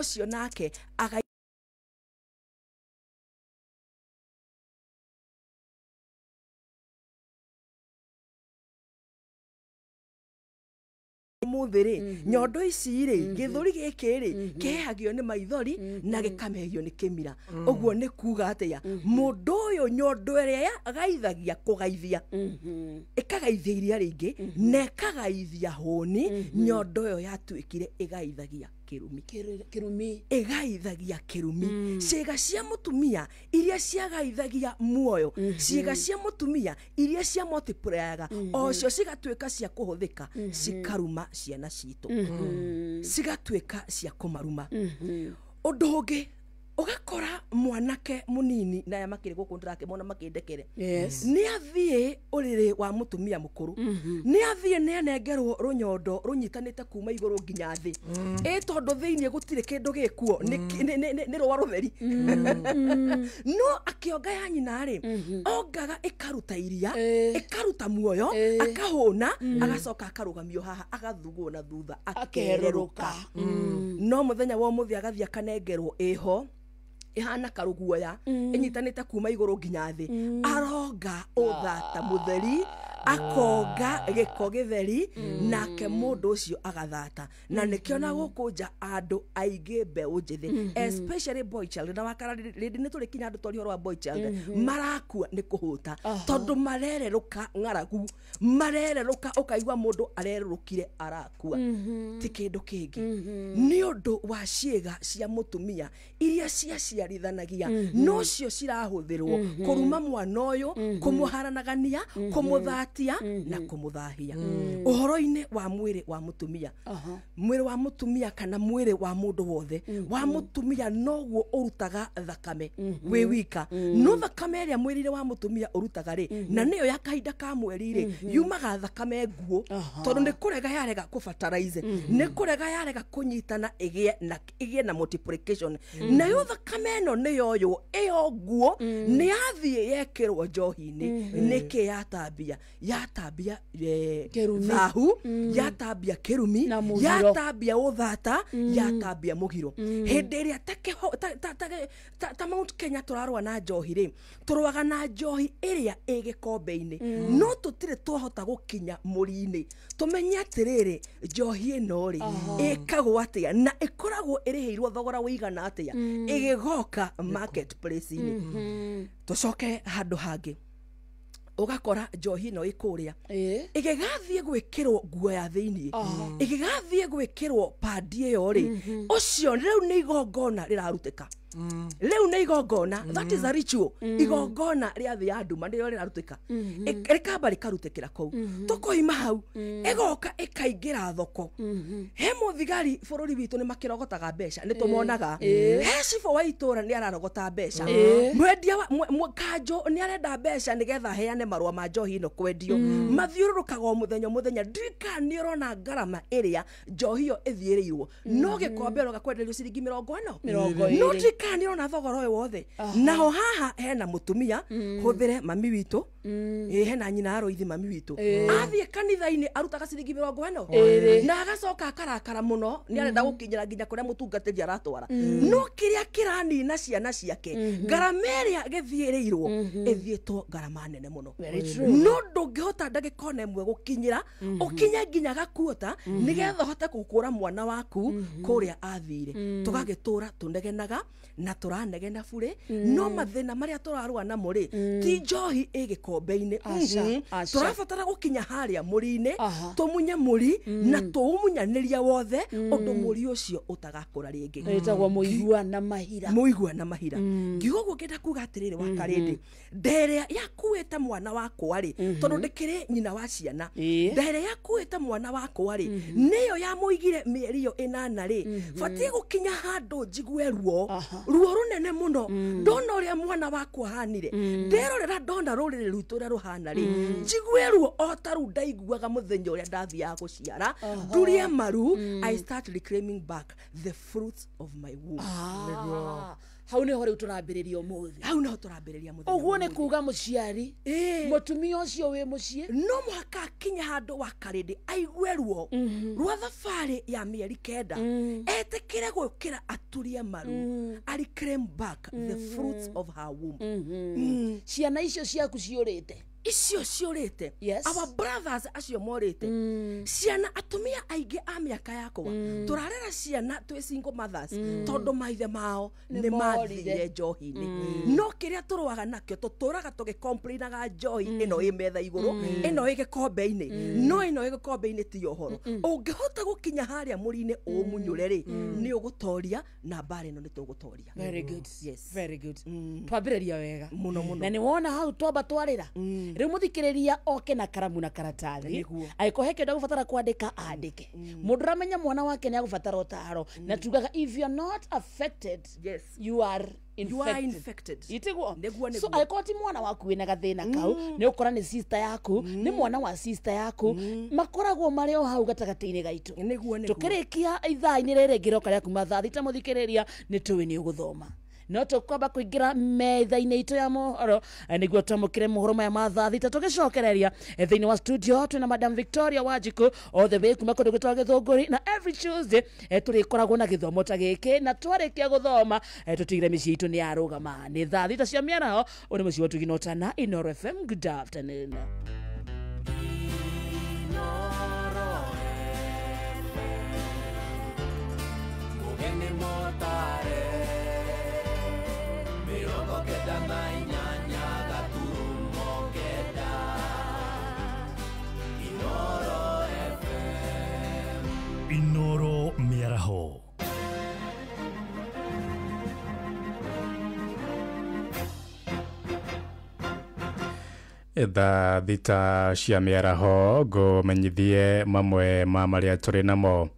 Ũcio nake aga ũmũthĩ rĩ, nyondo ici rĩ, gĩthũri gĩkĩ rĩ, kĩhehagio nĩ maithori na gĩkamehio nĩ kĩmira. Ũguo nĩ kuga atĩa? Mũndũ ũyũ, nyondo ĩrĩa gaithagia kũgaithia, ĩkagaithia iria rĩingĩ na ĩkagaithia hũni, nyondo ĩyo yatuĩkire ĩgaithagia kĩrumi. Kĩrumi. Ĩgaithagia kĩrumi. Ciĩga cia mũtumia iria ciagaithagia muoyo, ciĩga cia mũtumia iria cia multiplyaga, o cio cigatuĩka cia kũhũthĩka, cikaruma ciana citũ, cigatuĩka cia kũmaruma. Ũndũ ũngĩ, ũgakora mwanake mũnini na aya makĩrĩ gũkũ ndĩrakĩmona makĩndekere, nĩ athiĩ ũrĩrĩ wa mũtumia mũkũrũ, nĩ athiĩ nĩ anengerwo rũnyondo rũnyitanĩte kuma igũrũ nginya thĩ, ĩ tondũ thĩinĩ gũtirĩ kĩndũ gĩkuo, nĩ rũa rũtheri. No akĩonga ya nyina rĩ, ongaga ĩkaruta iria, ĩkaruta muoyo, akahũna, agacoka akarũgamio haha, agathugwo na thutha, akererũka. No mũthenya wa ũmũthĩ agathiĩ akanengerwo ĩho ĩhana karũguoya, ĩnyitanĩte kuma igũrũ nginya thĩ, aronga ũthata mũtheri, akonga gĩko gĩtheri, nake mũndũ ũcio agathata. Na nĩkĩo na gũkũ nja andũ aingĩ, mbeũ njĩthĩ, especially boy child, na wakara rĩndĩ nĩ tũrĩ kinya andũ twaria ũhoro wa boy child, marakua nĩ kũhũta tondũ marererũka ng'aragu, marererũka, ũkaigua mũndũ arerũrũkire arakua, ti kĩndũ kĩngĩ, nĩ ũndũ wa ciĩga cia mũtumia iria ciaciarithanagia nocio cirahũthĩrwo kũruma mwana ũyũ, kũmũharanagania, kũmũthatia na kũmũthahia. Ũhoro-inĩ wa mwĩrĩ wa mũtumia, mwĩrĩ wa mũtumia kana mwĩrĩ wa mũndũ wothe wa mũtumia noguo ũrutaga thakame wĩ wika. No thakame ĩrĩa mwĩrĩ-inĩ wa mũtumia ũrutaga rĩ, na nĩyo ya kahinda ka mweri rĩ, yumaga thakame nguũ, tondũ nĩ kũrega yarega kũbatarize, nĩ kũrega yarega kũnyitana ĩgĩe na multiplication. Nayo thakame ĩno nĩ yoywo ĩyo nguo, nĩ yathiĩ yekĩrwo njohi-inĩ. Nĩkĩ yatambia? Yatambia Kĩrumi. thahu, yatambia kĩrumi, Na mũgiro. yatambia ũthata, yatambia mũgiro. Hĩndĩ ĩrĩa ta ta Mount Kenya tũrarũa na njohi rĩ, tũrũaga na njohi ĩrĩa ĩ gĩkombe-inĩ, no tũtirĩ twahota gũkinya mũri-inĩ tũmenye atĩrĩrĩ, njohi ĩno rĩ, ĩkagwo atĩa na ĩkoragwo ĩrĩhĩirwo thogora ũigana atĩa ĩgĩgoka marketplace-inĩ. Tũcoke handũ hangĩ, ũgakora njohi ĩno ĩ kũrĩa, ĩgĩgathiĩ gwĩkĩrwo nguo ya thĩiniĩ, ĩgĩgathiĩ gwĩkĩrwo pandi ĩyo rĩ, ũcio rĩu nĩ igongona rĩrarutĩka, rĩu nĩ igongona, that is a ritual, igongona rĩa thĩ ya nduma nĩrĩo rĩrarutĩka. Rĩkamba rĩkarutĩkĩra kũu. Tũkoima hau, ĩgoka ĩkaingĩra thoko. He mũthigari bũrũri witũ nĩ makĩrogotaga mbeca, nĩ tũmonaga. He cibũ wa itũra nĩ ararogota mbeca, mwendia wa kanjũ nĩ arenda mbeca nĩgetha aheane marũa ma njohi ĩno kwendio. Mathiũrũrũkaga o mũthenya o mũthenya. Ndirikana nĩ ũrona ngarama ĩrĩa njohi ĩyo ĩthiĩrĩirwo, no gĩkombe ũroga kwenderio ciringi 40. Mĩrongo No ĩrĩ. ndirikana nĩ ũrona thogora ũyũ wothe. Naho haha hena mũtumia, hũthĩre mami witũ, ĩ hena nyina aroithi mami witũ, athiĩ kanitha-inĩ arutaga ciringi 40 Ĩrĩ. na agacoka akarakara mũno, nĩ arenda gũkinyĩra nginya kũrĩa mũtungatĩri aratwara. No kĩrĩa kĩranina ciana ciake, ngarama ĩrĩa gĩthiĩrĩirwo ĩthiĩtwo ngarama nene mũno. Very true. No ndũngĩhota ndagĩka ona ĩmwe gũkinyĩra ũkinye nginya gakuota nĩgetha ũhote gũkũra mwana waku kũrĩa athire. Tũgagĩtũra tũnegenaga na tũranegena burĩ, no mathĩna marĩa tũrarũa namo rĩ, ti njohi ĩ gĩkombe-inĩ. Aca, aca. Tũrabatara gũkinya harĩa mũri-inĩ, tũmunye mũri na tũũmunyanĩrie wothe ũndũ mũri ũcio ũtagakũra rĩngĩ. Ĩtagwo mũigua na mahira. Mũigua na mahira. Ngiuga ũguo ngenda kuga atĩrĩrĩ, wa karĩndĩ nderĩa yakuĩte mwana wakwa rĩ, tondũ ndĩkĩrĩ nyina wa ciana, nderĩa yakuĩte mwana wakwa rĩ, nĩyo yamũigire mĩeri ĩyo 8 rĩ, batiĩ gũkinya handũ njigue ruo, ruo rũnene mũno, ndona ũrĩa mwana wakwa ahanire, nderorera ndona rũrĩrĩ rwitũ ũrĩa rũhana rĩ, njigue ruo o ta rũu ndaiguaga mũthenya ũrĩa ndathiaga gũciara, ndurie maru. I start reclaiming back the fruits of my womb. Ah, Hau nĩho rĩu tũrambĩrĩria ũmũthĩ. Hau nĩho tũrambĩrĩria mũthenya. Ũguo nĩ kuga mũciari, mũtumia ũcio wĩ mũciĩ no mũhaka akinye handũ wa karĩndĩ aigue ruo rwa thabarĩ ya mĩeri 9, etĩkĩre gũkĩra aturie maru, a reclaim back the fruits of her womb. Ciana icio ciaku ciũrĩte, icio ciũrĩte. Yes. Our brothers acio morĩte ciana. Atumia aingĩ a mĩaka yakwa tũrarera ciana twĩ single mothers tondũ maithe mao nĩ nĩ morire. Mathire njohi-inĩ. No kĩrĩa tũrũaga nakĩo, tũtũraga tũgĩcomplainaga njohi ĩno ĩ metha igũrũ, ĩno ĩ gĩkombe-inĩ, no ĩno ĩ gĩkombe-inĩ ti ũhoro. Ũngĩhota gũkinya harĩa mũri-inĩ ũmunyũre rĩ, nĩ ũgũtoria na mbara ĩno nĩ tũgũtoria. Very good. Yes. Very good. Twambĩrĩria wega mũno mũno. Na nĩ wona hau twamba twarĩra rĩu mũthikĩrĩria oke na karamu na karatathi. Nĩguo. Angĩkorwo he kĩndũ agũbatara kwandĩka andĩke. Mũndũ ũramenya mwana wake nĩ agũbatara ũtaro, na tugaga if you are not affected, you are You are infected. Infected. Itiguo. Nĩguo, So nĩguo. angĩkorwo ti mwana waku wĩna gathĩna kau, nĩ ũkora nĩ sister yaku, nĩ mwana wa sister yaku, makoragwo marĩ o hau gatagatĩ-inĩ gaitũ. Nĩguo. Tũkĩrĩkia ithaa-inĩ rĩrĩ ngĩroka rĩa kuma thaa 6, mũthikĩrĩria, nĩ tũĩ nĩ ũgũthoma, no tũkwamba kũingĩra metha-inĩ itũ ya mohoro nĩguo twamũkĩre mohoro maya ma thaa 6. Tũgĩcokereria thĩinĩ wa studio twĩna Madam Victoria Wanjiku all the way kuma kũndũ gwĩtagwo Gĩthũngũri, na every Tuesday tũrĩkoragwo na gĩthomo ta gĩkĩ, na twarĩkia gũthoma tũtigire mĩciĩ itũ nĩ yarũgama. Nĩ thaa 6 cia mĩaraho. Ũyũ nĩ mũciĩ wa Ũtugi na Ũtana, Inoro FM. Good afternoon. Mugeni motare 98.9 Inoro FM. Inoro Mĩaraho. Thaa 6 cia mĩaraho, ngũmenyithie mamwe ma marĩa tũrĩ namo.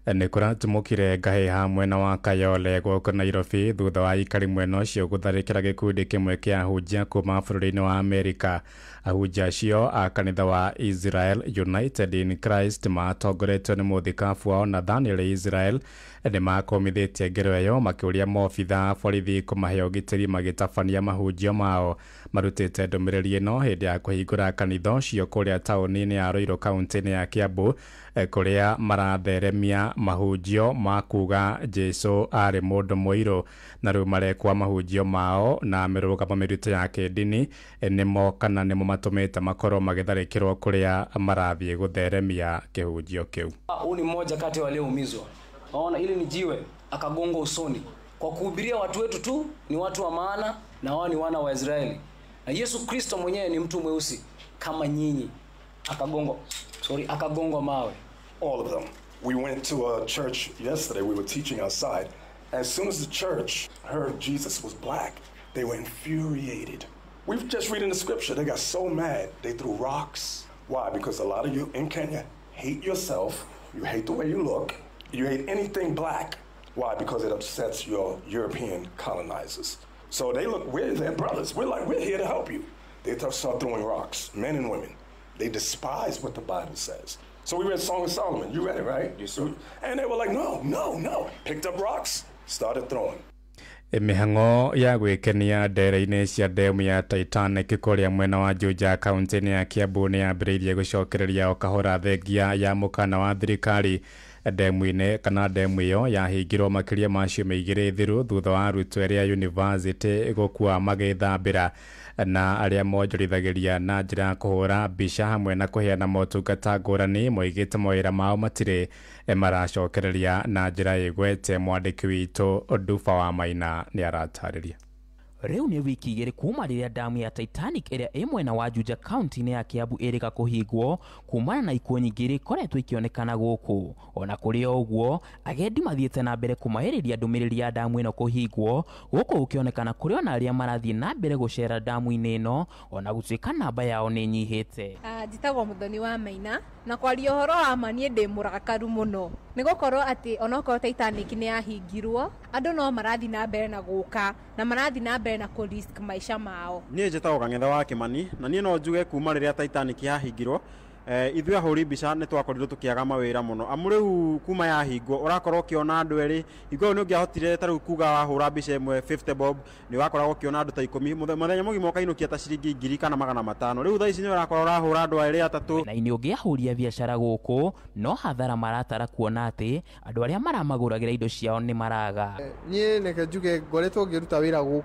Nĩ kũratumũkire ngahĩha mwena wa Kayole gũkũ Nairobi thutha wa aikari mwena ũcio gũtharĩkĩra gĩkundi kĩmwe kĩa ahunjia kuma bũrũri-inĩ wa Amerika. Ahunjia acio a kanitha wa Israel United in Christ matongoretio nĩ mũthikabu wao Nathaniel Israel nĩ makũmithĩtie ngero ĩyo, makĩũria maobitha a borithi kũmahe ũgitĩri magĩtabania mahunjio mao. Marutĩte ndũmĩrĩri ĩno hĩndĩ ya kũhingũra kanitha ũcio kũrĩa taũni-inĩ ya Ruiru, kaunti-inĩ ya Kiambu, kũrĩa maratheremia mahunjio ma kuga Jesu arĩ mũndũ mũirũ, na rĩu marekwa mahunjio mao na mĩrũgamo mĩritũ ya kĩndini nĩmo kana nĩmo matũmĩte makorwo magĩtharĩkĩrwo kũrĩa marathiĩ gũtheremia kĩhunjio kĩu. Huu ni mmoja kati ya walioumizwa. Naona ili ni jiwe akagongwa usoni kwa kuhubiria watu wetu tu, ni watu wa maana na wao ni wana wa Israeli. Na Yesu Kristo mwenyewe ni mtu mweusi kama nyinyi, akagongwa, sorry, akagongwa mawe. All of them. We went to a church yesterday. We were teaching outside. As soon as the church heard Jesus was black, they were infuriated. We've just reading the scripture. They got so mad. They threw rocks. Why? Because a lot of you in Kenya hate yourself. You hate the way you look. You hate anything black. Why? Because it upsets your European colonizers. So they look, we're their brothers. We're like, we're here to help you. They start throwing rocks, men and women. They despise what the Bible says. So we read Song of Solomon. You read it, right? Yes, sir. And they were like, no, no, no. Picked up rocks, started throwing. Mĩhang'o ya gwĩkenia ndere-inĩ cia ndemu ya Titanic kũrĩa mwena wa Juja, kaunti-inĩ ya Kiambu, nĩ yambĩrĩirie gũcokereria o kahora thengia ya mũkana wa thirikari. Ndemu-inĩ kana ndemu ĩyo yahingirwo makĩria ma ciumia 2 thiru thutha wa arutwo erĩ a yunivasĩtĩ gũkua magĩthambĩra. Na arĩa monjorithagĩria na njĩra ya kũhũra mbica hamwe na kũheana motungata ngũrani moigĩte mawĩra mao matirĩ maracokereria na njĩra ĩgwete. Mwandĩki witũ Nduba wa Maina nĩ aratarĩria. Rĩu nĩ wiki 2 kuma rĩrĩa damu ya Titanic ĩrĩa ĩ mwena wa Juja, kaunti-inĩ ya Kiambu, ĩrĩga kũhingwo kumana na ikuũ nyingĩ iria ikoretwo ikĩonekana gũkũ. Ona kũrĩ o ũguo, agendi mathiĩte na mbere kũmahĩrĩria ndũmĩrĩri ya damu ĩno kũhingwo gũkũ, gũkĩonekana kũrĩ ona arĩa marathiĩ na mbere gũcera damu-inĩ ĩno ona gũtuĩka namba yao nĩ ĩnyihĩte. Njĩtagwo Mũthoni wa Maina, na kwaria ũhoro wa ma niĩ ndĩ mũrakaru mũno nĩ gũkorwo atĩ onokorwo Titanic nĩ yahingirwo, andũ no marathiĩ na mbere na gũka na marathiĩ na mbere na kũ risk maica mao. Niĩ njĩtagwo Kang'ethe wa Kĩmani, na niĩ no njuge kuma rĩrĩa Titanic yahingirwo, Ithuĩ ahũri mbica nĩ twakorirwo tũkĩaga mawĩra mũno amu rĩu kuma yahingwo ũrakorwo ũkĩona andũ erĩ hingo ĩyo nĩ ũngĩahotire ta rĩu kuga wahũra mbica ĩmwe 50 bob nĩ wakoragwo ũkĩona andũ ta 10 mũthenya mũgima ũkainũkia ta ciringi 1000 kana 500. Rĩu thaa ici nĩ ũrakorwo ũrahũra andũ erĩ atatũ. Mwena-inĩ ũngĩ ahũri a biacara gũkũ no hathara maratara kuona atĩ andũ arĩa maramagũragĩra indo ciao nĩ maraga. Niĩ reke njuge ngoretwo ngĩruta wĩra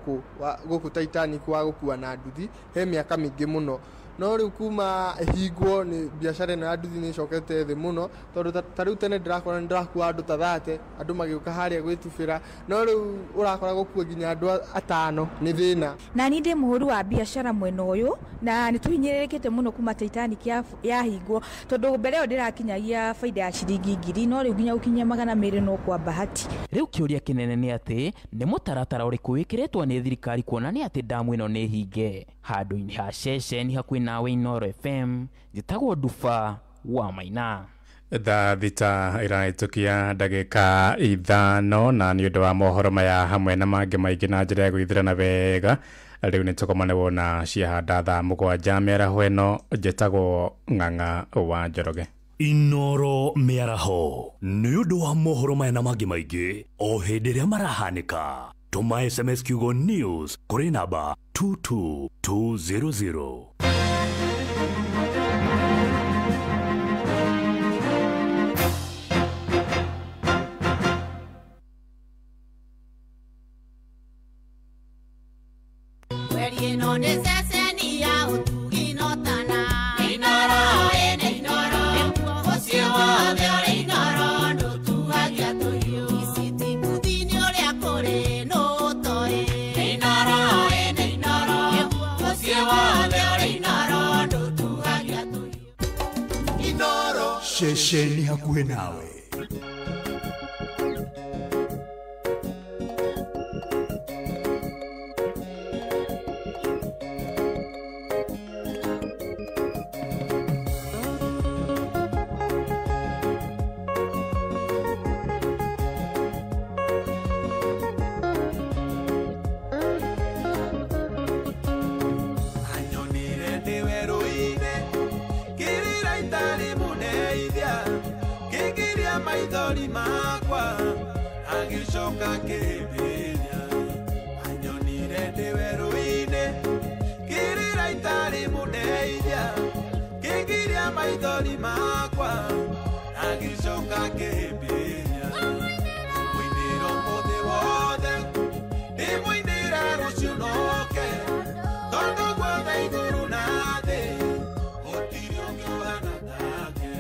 gũkũ Titanic wa gũkua na nduthi he mĩaka mĩingĩ mũno, no rĩu kuma ĩhingwo nĩ biacara ĩno ya nduthi nĩ ĩcokete thĩ mũno tondũ ta rĩu tene ndĩrakora nĩ ndĩrakua andũ ta 30 andũ magĩũka harĩa gwĩtubĩra, no rĩu ũrakora gũkua nginya andũ 5 nĩ thĩna. Na niĩ ndĩ mũhũri wa biacara mwena ũyũ na nĩ tũhinyĩrĩrĩkĩte mũno kuma Titanic yahingwo tondũ mbere ĩyo ndĩrakinyagia baida ya ciringi 1000 no rĩu nginya gũkinyia 200 no kwa bahati. Rĩu kĩũria kĩnene nĩ atĩ nĩ mũtaratara ũrĩkũ wĩkĩrĩtwo nĩ thirikari kuonania atĩ damu ĩno nĩ hinge. Handũ-inĩ ha ceceni hakuhĩ nawe Inooro FM, njĩtagwo Nduba wa Maina. Thaa 6 ĩrahĩtũkia ndagĩka 5 na nĩ ũndũ wa mohoro maya hamwe na mangĩ maingĩ na njĩra ya gwĩthirana wega rĩu nĩ tũkomane wona ciahanda thaa 7 mĩaraho ĩno. Njĩtagwo Ng'ang'a wa Njoroge. Inooro mĩaraho nĩ ũndũ wa mohoro maya na mangĩ maingĩ o hĩndĩ ĩrĩa marahanĩka. Tũma SMS kiugo news kũrĩ namba 22200. Ceceni hakuhĩ nawe. Anyonire ndĩ werũ-inĩ kĩrĩra itarĩ mũndeithia kĩngiria maithori makwa agĩcoka kĩhĩmbĩria. Anyonire ndĩ werũ-inĩ kĩrĩra itarĩ mũndeithia kĩngiria maithori makwa agĩcoka kĩhĩmbĩria. Mũinĩro mũthĩ wothe ndĩmũinĩra rũciũ noke tondũ guothe igũrũ na thĩ gũtirĩ ũngĩ ũhana take.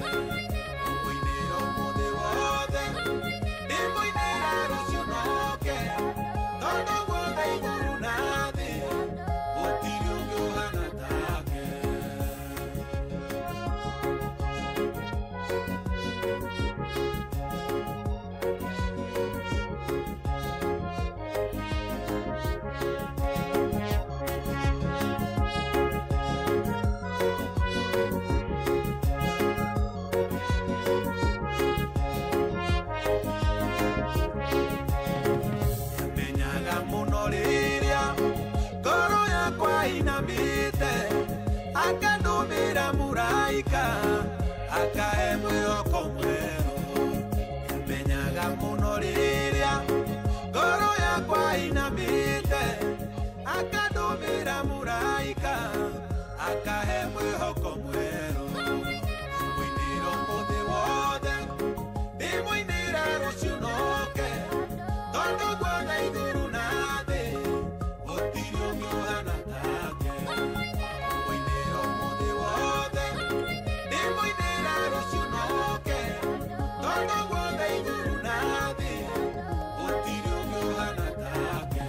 Mũinĩro mũthĩ wothe ndĩmũinĩra rũciũ noke tondũ guothe igũrũ na thĩ gũtirĩ ũngĩ ũhana take. Menyaga mũno rĩrĩa ngoro yakwa inamĩte akandũmĩra mũraika akahe mwĩhoko mwerũ. Menyaga mũno rĩrĩa ngoro yakwa inamĩte akandũmĩra mũraika akahe mwĩhoko mwerũ. Mũinĩro mũthĩ wothe ndĩmũinĩra rũciũ noke tondũ guothe igũrũ na thĩ gũtirĩ ũngĩ ũhana take. Mũinĩro mũthĩ wothe ndĩmũinĩra rũciũ noke tondũ guothe igũrũ na thĩ gũtirĩ ũngĩ ũhana take.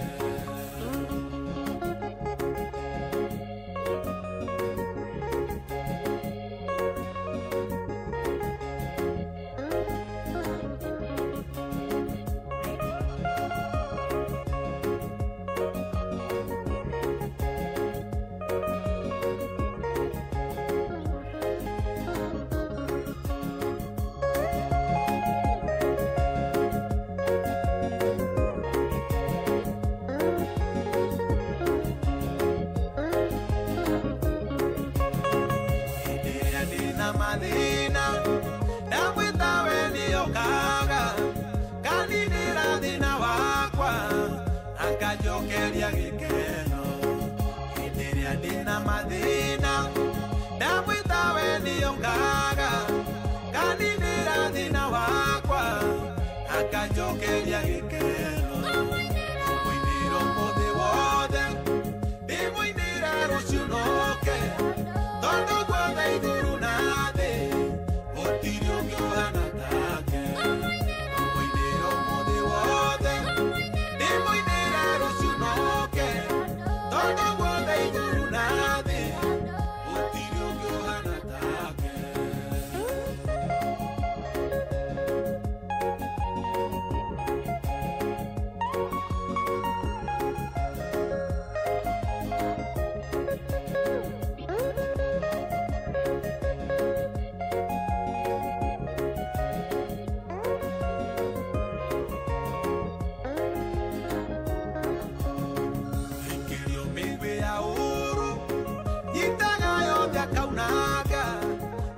akaunanga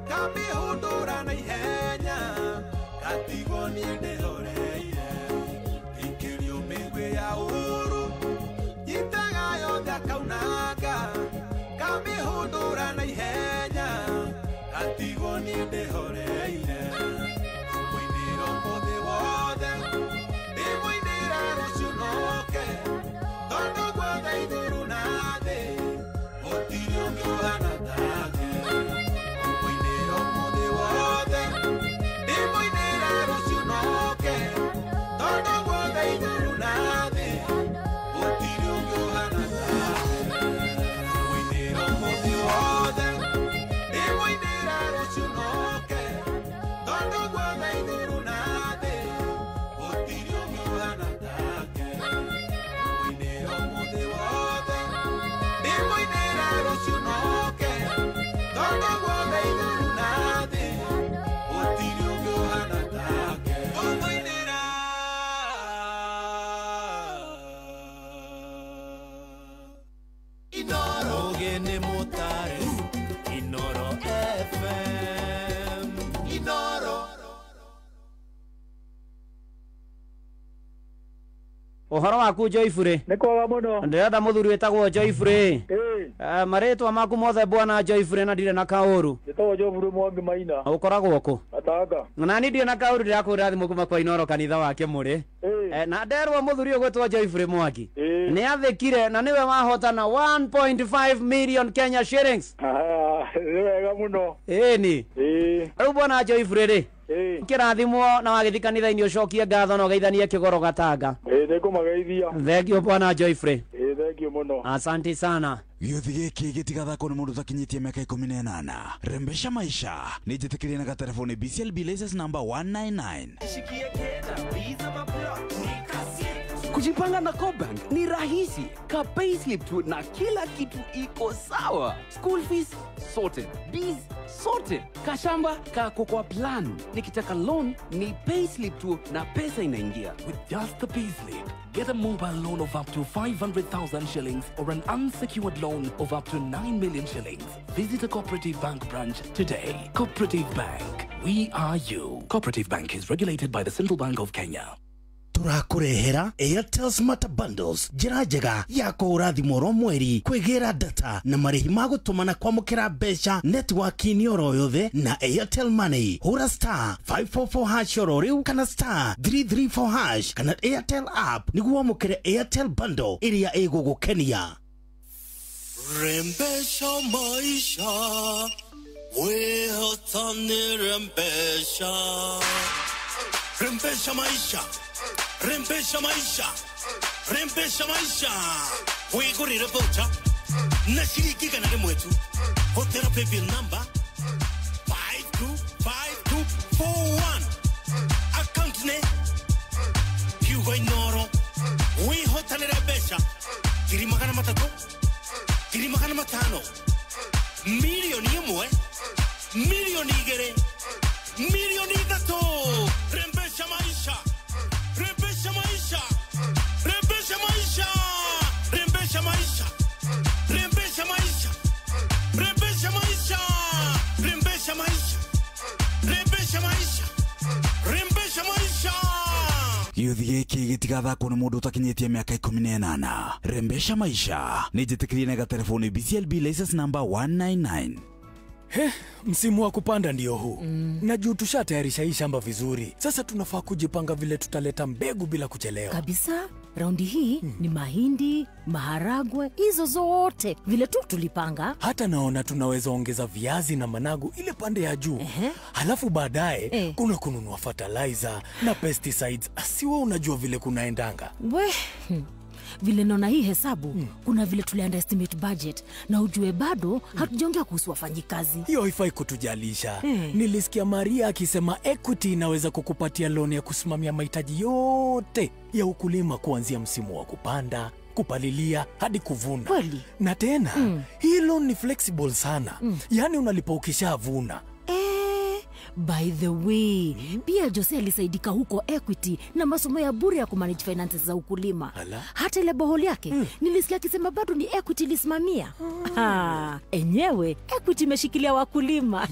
kamĩhũndũra na ihenya gatigwo niĩ ndĩhoreire ikĩrio mĩguĩ ya ũũru nyitaga yothe akaunanga kamĩhũndũra na ihenya gatigwo niĩ ndĩhoreire mũinĩro mũthĩ wothe ndĩmũinĩra rũciũ noke tondũ guothe igũrũ na thĩ gũtirĩ ũngĩ ũhana take mũinĩro mũthĩ wothe ndĩmũinĩra rũciũ noke tondũ guothe igũrũ na thĩ gũtirĩ ũngĩ ũhana take mũinĩro mũthĩ wothe ndĩmũinĩra rũciũ noke tondũ guothe igũrũ na thĩ gũtirĩ ũngĩ ũhana take mũinĩro mũthĩ wothe ndĩmũinĩra rũciũ noke tondũ guothe igũrũ na thĩ gũtirĩ ũngĩ ũhana take ũmũinĩra. Inoro Ogene Mutare Inoro FM Inoro. Ũhoro waku Joyfrey? Nĩ kwega mũno. Ndĩrenda mũthuri wĩtagwo Joyfrey. Marĩtwa maku mothe bwana Joyfrey na ndirĩ na kaũru. Njĩtagwo Joyfrey Mwangi Maina. Ũkoragwo kũ? Gatanga. Na niĩ ndirĩ na kaũru ndĩrakũhũrĩra thimũ kuma kwa Inoro kanitha wake mũrĩ. Na nderwo mũthuri ũyũ gwĩtwo Joyfrey Mwangi nĩ athĩkire na nĩwe wahotana 1.5 million Kenya shillings. Nĩ wega mũno. Ĩni. Rĩu bwana Joyfrey rĩ, kĩrathimwo na wagĩthiĩ kanitha-inĩ ũcokie ngatho na ũgeithanie kĩgoro Gatanga. Nĩngũmageithia. Thank you bwana Joyfrey. Thank you mũno. Asante sana. Gĩũthi gĩkĩ gĩtigathakwo nĩ mũndũ ũtakinyĩtie mĩaka 18. Rembesha maisha nĩ njĩtĩkĩrie na gatelefoni BCLB license number 199. Kujipanga na CoBank ni rahisi. Ka payslip tu na kila kitu iko sawa. School fees sorted, bills sorted, kashamba kako kwa plan. Nikitaka loan ni payslip tu na pesa inaingia. With just the payslip, get a mobile loan of up to 500,000 shillings or an unsecured loan of up to 9 million shillings. Visit a Cooperative Bank branch today. Cooperative Bank, we are you. Cooperative Bank is regulated by the Central Bank of Kenya. Tũrakũrehera Airtel Smart Bundles, njĩra njega ya kũhũra thimũ oro mweri, kwĩgĩra data na marĩhi ma gũtũma na kwamũkĩra mbeca netiwaki-inĩ oro yothe na Airtel Money. Hũra star 544 hash oro rĩu kana star 334 hash kana Airtel app nĩguo wamũkĩre Airtel Bundle ĩrĩa ĩgũgũkenia. Rembesha maisha, wehotani rembesha. Rembesha maisha, rembesha maisha, rembesha maisha. Wigurire voucher na shilingi igana rĩmwe tu. Hũthĩra paybill number 525241. Account nĩ Kiugo Inoro. Wĩhotanĩre mbeca 300,000, 500,000, 1,000,000, 2,000,000, 3,000,000. Rembesha maisha, rembesha maisha, rembesha maisha, rembesha maisha, rembesha maisha, rembesha maisha, rembesha maisha, rembesha maisha, rembesha maisha. Gĩũthi gĩkĩ gĩtigathakwo nĩ mũndũ ũtakinyĩtie mĩaka 18. Rembesha maisha nĩ njĩtĩkĩrie na gatelefoni BCLB license number 199. He, msimu wa kupanda ndio huu. Na juu tushatayarisha hii shamba vizuri. Sasa tunafaa kujipanga vile tutaleta mbegu bila kuchelewa. Kabisa, raundi hii ni mahindi, maharagwe, hizo zote vile tu tulipanga. Hata naona tunaweza ongeza viazi na managu ile pande ya juu. Halafu baadaye kuna kununua fertilizer na pesticides. Asiwe unajua vile kunaendanga. We, vile naona hii hesabu, kuna vile tuli underestimate budget na ujue bado hatujaongea kuhusu wafanyikazi. Hiyo haifai kutujalisha. Nilisikia Maria akisema Equity inaweza kukupatia loan ya kusimamia mahitaji yote ya ukulima kuanzia msimu wa kupanda, kupalilia hadi kuvuna. Kweli? Na tena, hii loan ni flexible sana. Yaani unalipa ukishavuna. By the way, pia Jose alisaidika huko Equity na masomo ya bure ya kumanage finances za ukulima. Ala. Hata ile boholi yake nilisikia akisema bado ni Equity ilisimamia. Enyewe Equity imeshikilia wakulima.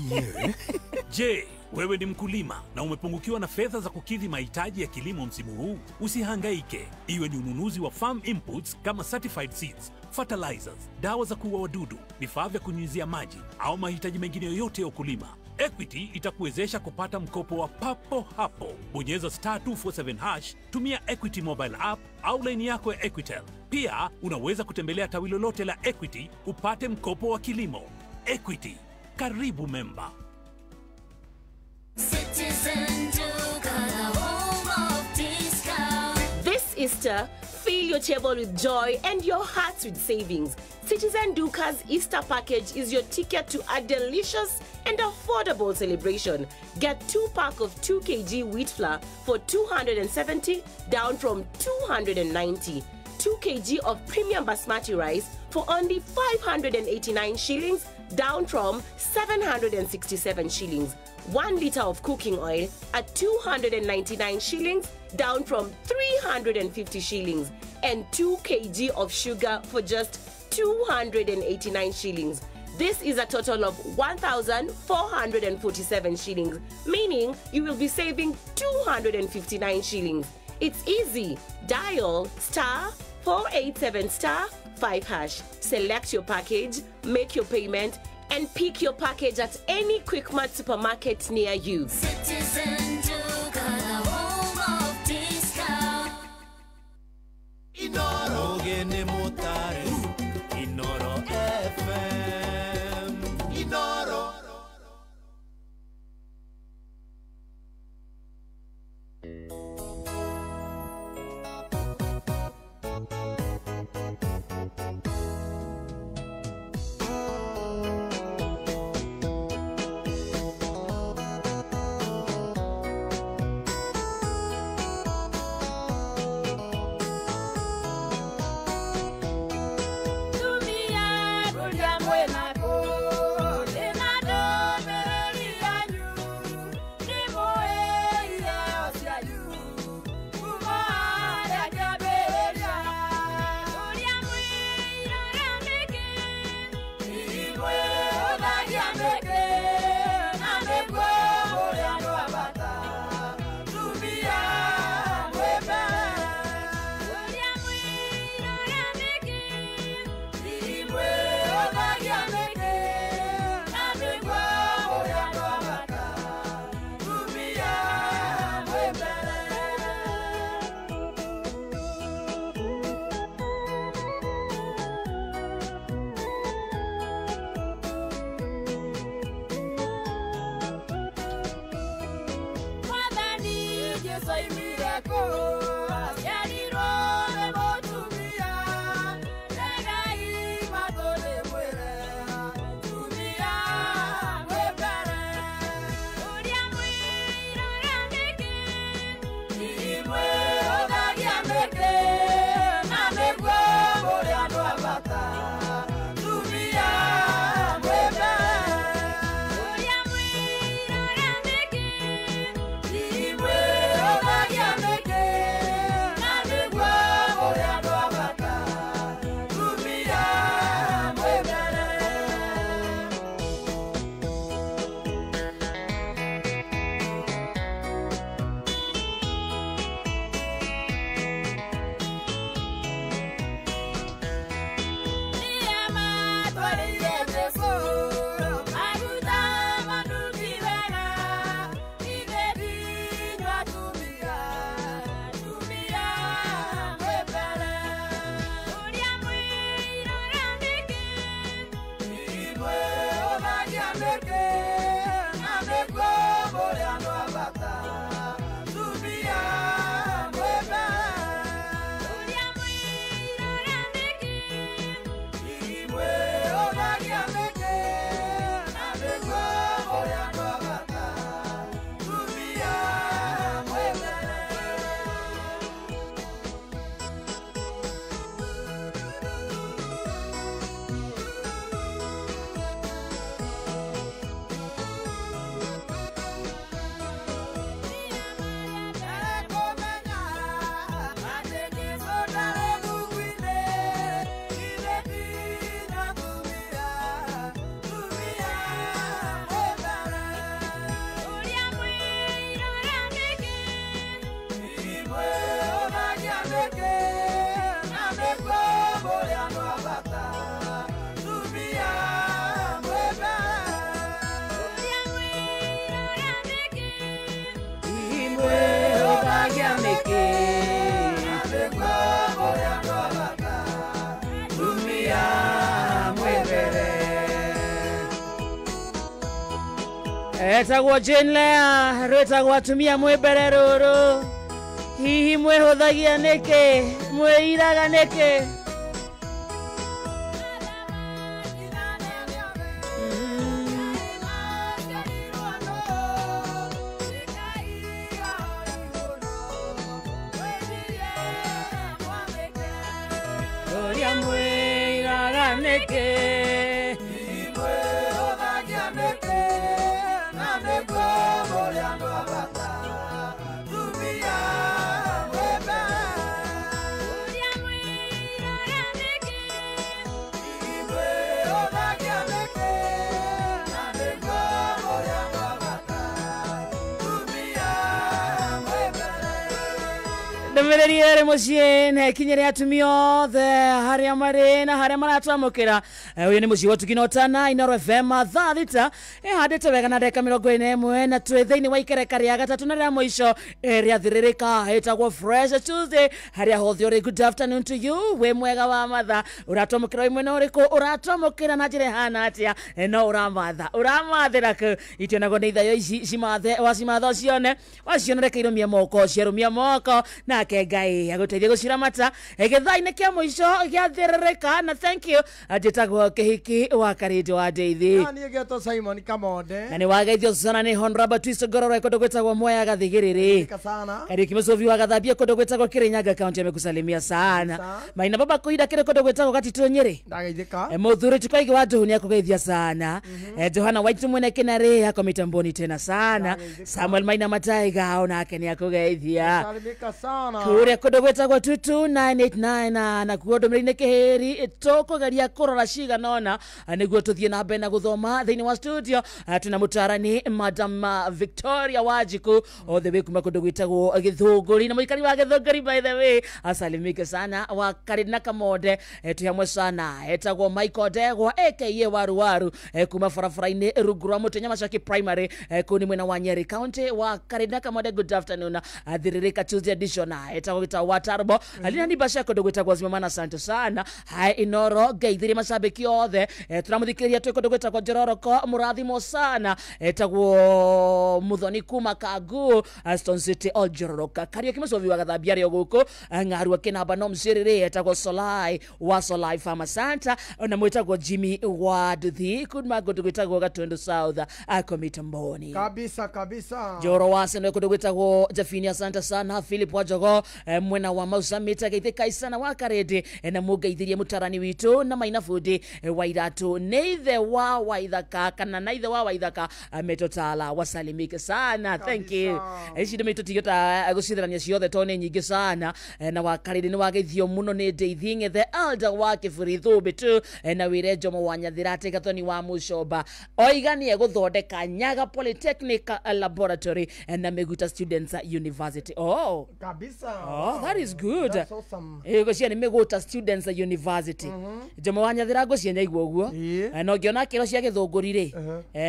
Je, wewe ni mkulima na umepungukiwa na fedha za kukidhi mahitaji ya kilimo msimu huu? Usihangaike. Iwe ni ununuzi wa farm inputs kama certified seeds, fertilizers, dawa za kuua wadudu, vifaa vya kunyunyizia maji au mahitaji mengine yoyote ya ukulima. Equity itakuwezesha kupata mkopo wa papo hapo. Bonyeza star 247 hash, tumia Equity mobile app au laini yako ya Equitel. Pia unaweza kutembelea tawi lolote la Equity upate mkopo wa kilimo. Equity, karibu memba. Citizen Duka, the home of discount. This Easter, fill your table with joy and your hearts with savings. Citizen Duka's Easter package is your ticket to a delicious and affordable celebration. Get 2 pack of 2 kg wheat flour for 270 down from 290. 2 kg of premium basmati rice for only 589 shillings down from 767 shillings. 1 liter of cooking oil at 299 shillings down from 350 shillings, and 2 kg of sugar for just 289 shillings. This is a total of 1,447 shillings, meaning you will be saving 259 shillings. It's easy. Dial star 487 star 5 hash. Select your package, make your payment, and pick your package at any Quickmart supermarket near you. Citizen Duka, the home of discount. Inoro Ũgĩ nĩ mũtare Inoro FM Inoro. nĩguo mũrĩ andũ a bata tumia mwĩ mbere. Etagwo Jane Lea, rwĩtagwo atumia mwĩ mbere rũrũ. Hihi mwĩhũthagia nĩkĩ? Mwĩiraga nĩkĩ? Ũrĩa mwĩiraga nĩkĩ? Mwĩhũthagia nĩkĩ? Na nĩguo mũrĩ andũ a bata tumia mwĩ mbere. Mwĩhũthagia nĩkĩ? Na nĩguo mũrĩ andũ a bata tumia mwĩ mbere. Ndũmĩrĩri ĩrĩ mũciĩ na ĩkinyĩre atumia othe harĩa marĩ na harĩa maratwamũkĩra. Ũyũ nĩ mũciĩ wa Ũtugi na Ũtana Inooro FM thaa 6 ĩhandĩte wega na ndagĩka 41 na twĩ thĩinĩ wa ikereka rĩa gatatũ na rĩa mũico rĩa thĩrĩrĩka ĩtagwo Fresh Tuesday harĩa hothe ũrĩ. Good afternoon to you, wĩ mwega wa matha, ũratwamũkĩra wĩ mwena ũrĩkũ, ũratwamũkĩra na njĩra ĩhana atĩa? No ũramatha ũramathĩra kũ itionagwo nĩ ithayo ici cimathe wacimatha ũcione waciona reke irũmie moko ciarũmia moko nake Ngai agũteithie gũciramata gĩthaa-inĩ kĩa mũico gĩa thĩrĩrĩka. Na thank you, njĩtagwo Kĩhiki wa Karĩndũ wa Ndeithi. Na niĩ ngetwo Simon Kamonde. Na nĩ wageithio sana nĩ Honorable Twisto Ngororo kũndũ gwĩtagwo Mwea Gathigĩrĩrĩ. Sana. Kariuki Mũcũvi wa Gathambia kũndũ gwĩtagwo Kĩrĩnyaga County amekusalimia sana. Maina Baba Kũhinda kĩrĩ kũndũ gwĩtagwo Gatitũ Nyĩrĩ. Ndageithĩka. Mũthuri Tukaigi wa Nduhu nĩakũgeithia sana. Johana Waitu mwene Kĩnarĩ akomita mboni tena sana. Samuel Maina Mataiga onake nĩakũgeithia. Salimika sana. Kũrĩa kũndũ gwĩtagwo 22989 na kuo ndũmĩrĩri-inĩ kĩhĩri tũkũgeria kũrora cigana ũna nĩguo tũthiĩ na mbere na gũthoma thĩinĩ wa studio. Twĩna mũtarani Madam Victoria Wanjiku all the way kuma kũndũ gwĩtagwo Gĩthũngũri na mũikari wa Gĩthũngũri by the way asalimike sana wa Karĩndĩ na Kamonde. Twĩ hamwe sana. Etagwo Michael Ndegwa aka Waru Waru kuma barabara-inĩ rungu rwa mũtĩ Nyamacaki Primary kũu nĩ mwena wa Nyeri County wa Karĩndĩ na Kamonde. Good afternoon. Thĩrĩrĩka Tuesday edition etagwo gĩtagwo wa Tarbo Alina Nibasha kũndũ gwĩtagwo Zimamana asante sana. Hai Inoro ngeithirie macambĩki othe tũramũthikĩrĩria twĩ kũndũ gwĩtagwo Njororoko mũrathimwo sana. Etagwo Muthoni kuma Kangu Stone City o Njororoka. Kariũki Mũcovi wa Gathambia rĩo gũkũ Ng'arua kĩnamba no mcĩrĩrĩ. Etagwo Solai wa Solai Farmer Center na mwĩtagwo Jimmy wa Nduthi kuma kũndũ gwĩtagwo Gatundu South akomita mboni Kabisa kabisa. Njoro wa Seno kũndũ gwĩtagwo Jafini asante sana. Philip wa Njogo mwena wa Mausamita geithĩkai sana wa Karĩndĩ na mũngeithirie mũtarani witũ na Maina Bundi wa Iratũ nĩ ithe wa Waithaka kana na ithe wa Waithaka metotala wasalimike sana. Thank you. Ici ndũmĩrĩri tũtigĩta gũcitherania ciothe tondũ nĩ nyingĩ sana. Na wa Karĩndĩ nĩ wageithio mũno nĩ Ndeithi Ng'ethe elder wa Kĩburi Thũmbĩ tu na wĩre Njomo wa Nyathĩra atĩ Gathoni wa Mũcomba oiga nĩ egũthondeka Nyaga Polytechnic Laboratory na Mĩguta Students University. Oh Kabisa. Oh, that is good. That's awesome. Ngũcia nĩ Mĩgũta Students University. Njomo wa Nyathĩra ngũcia nyaigua ũguo. No ngĩona kĩro cia Gĩthũngũri rĩ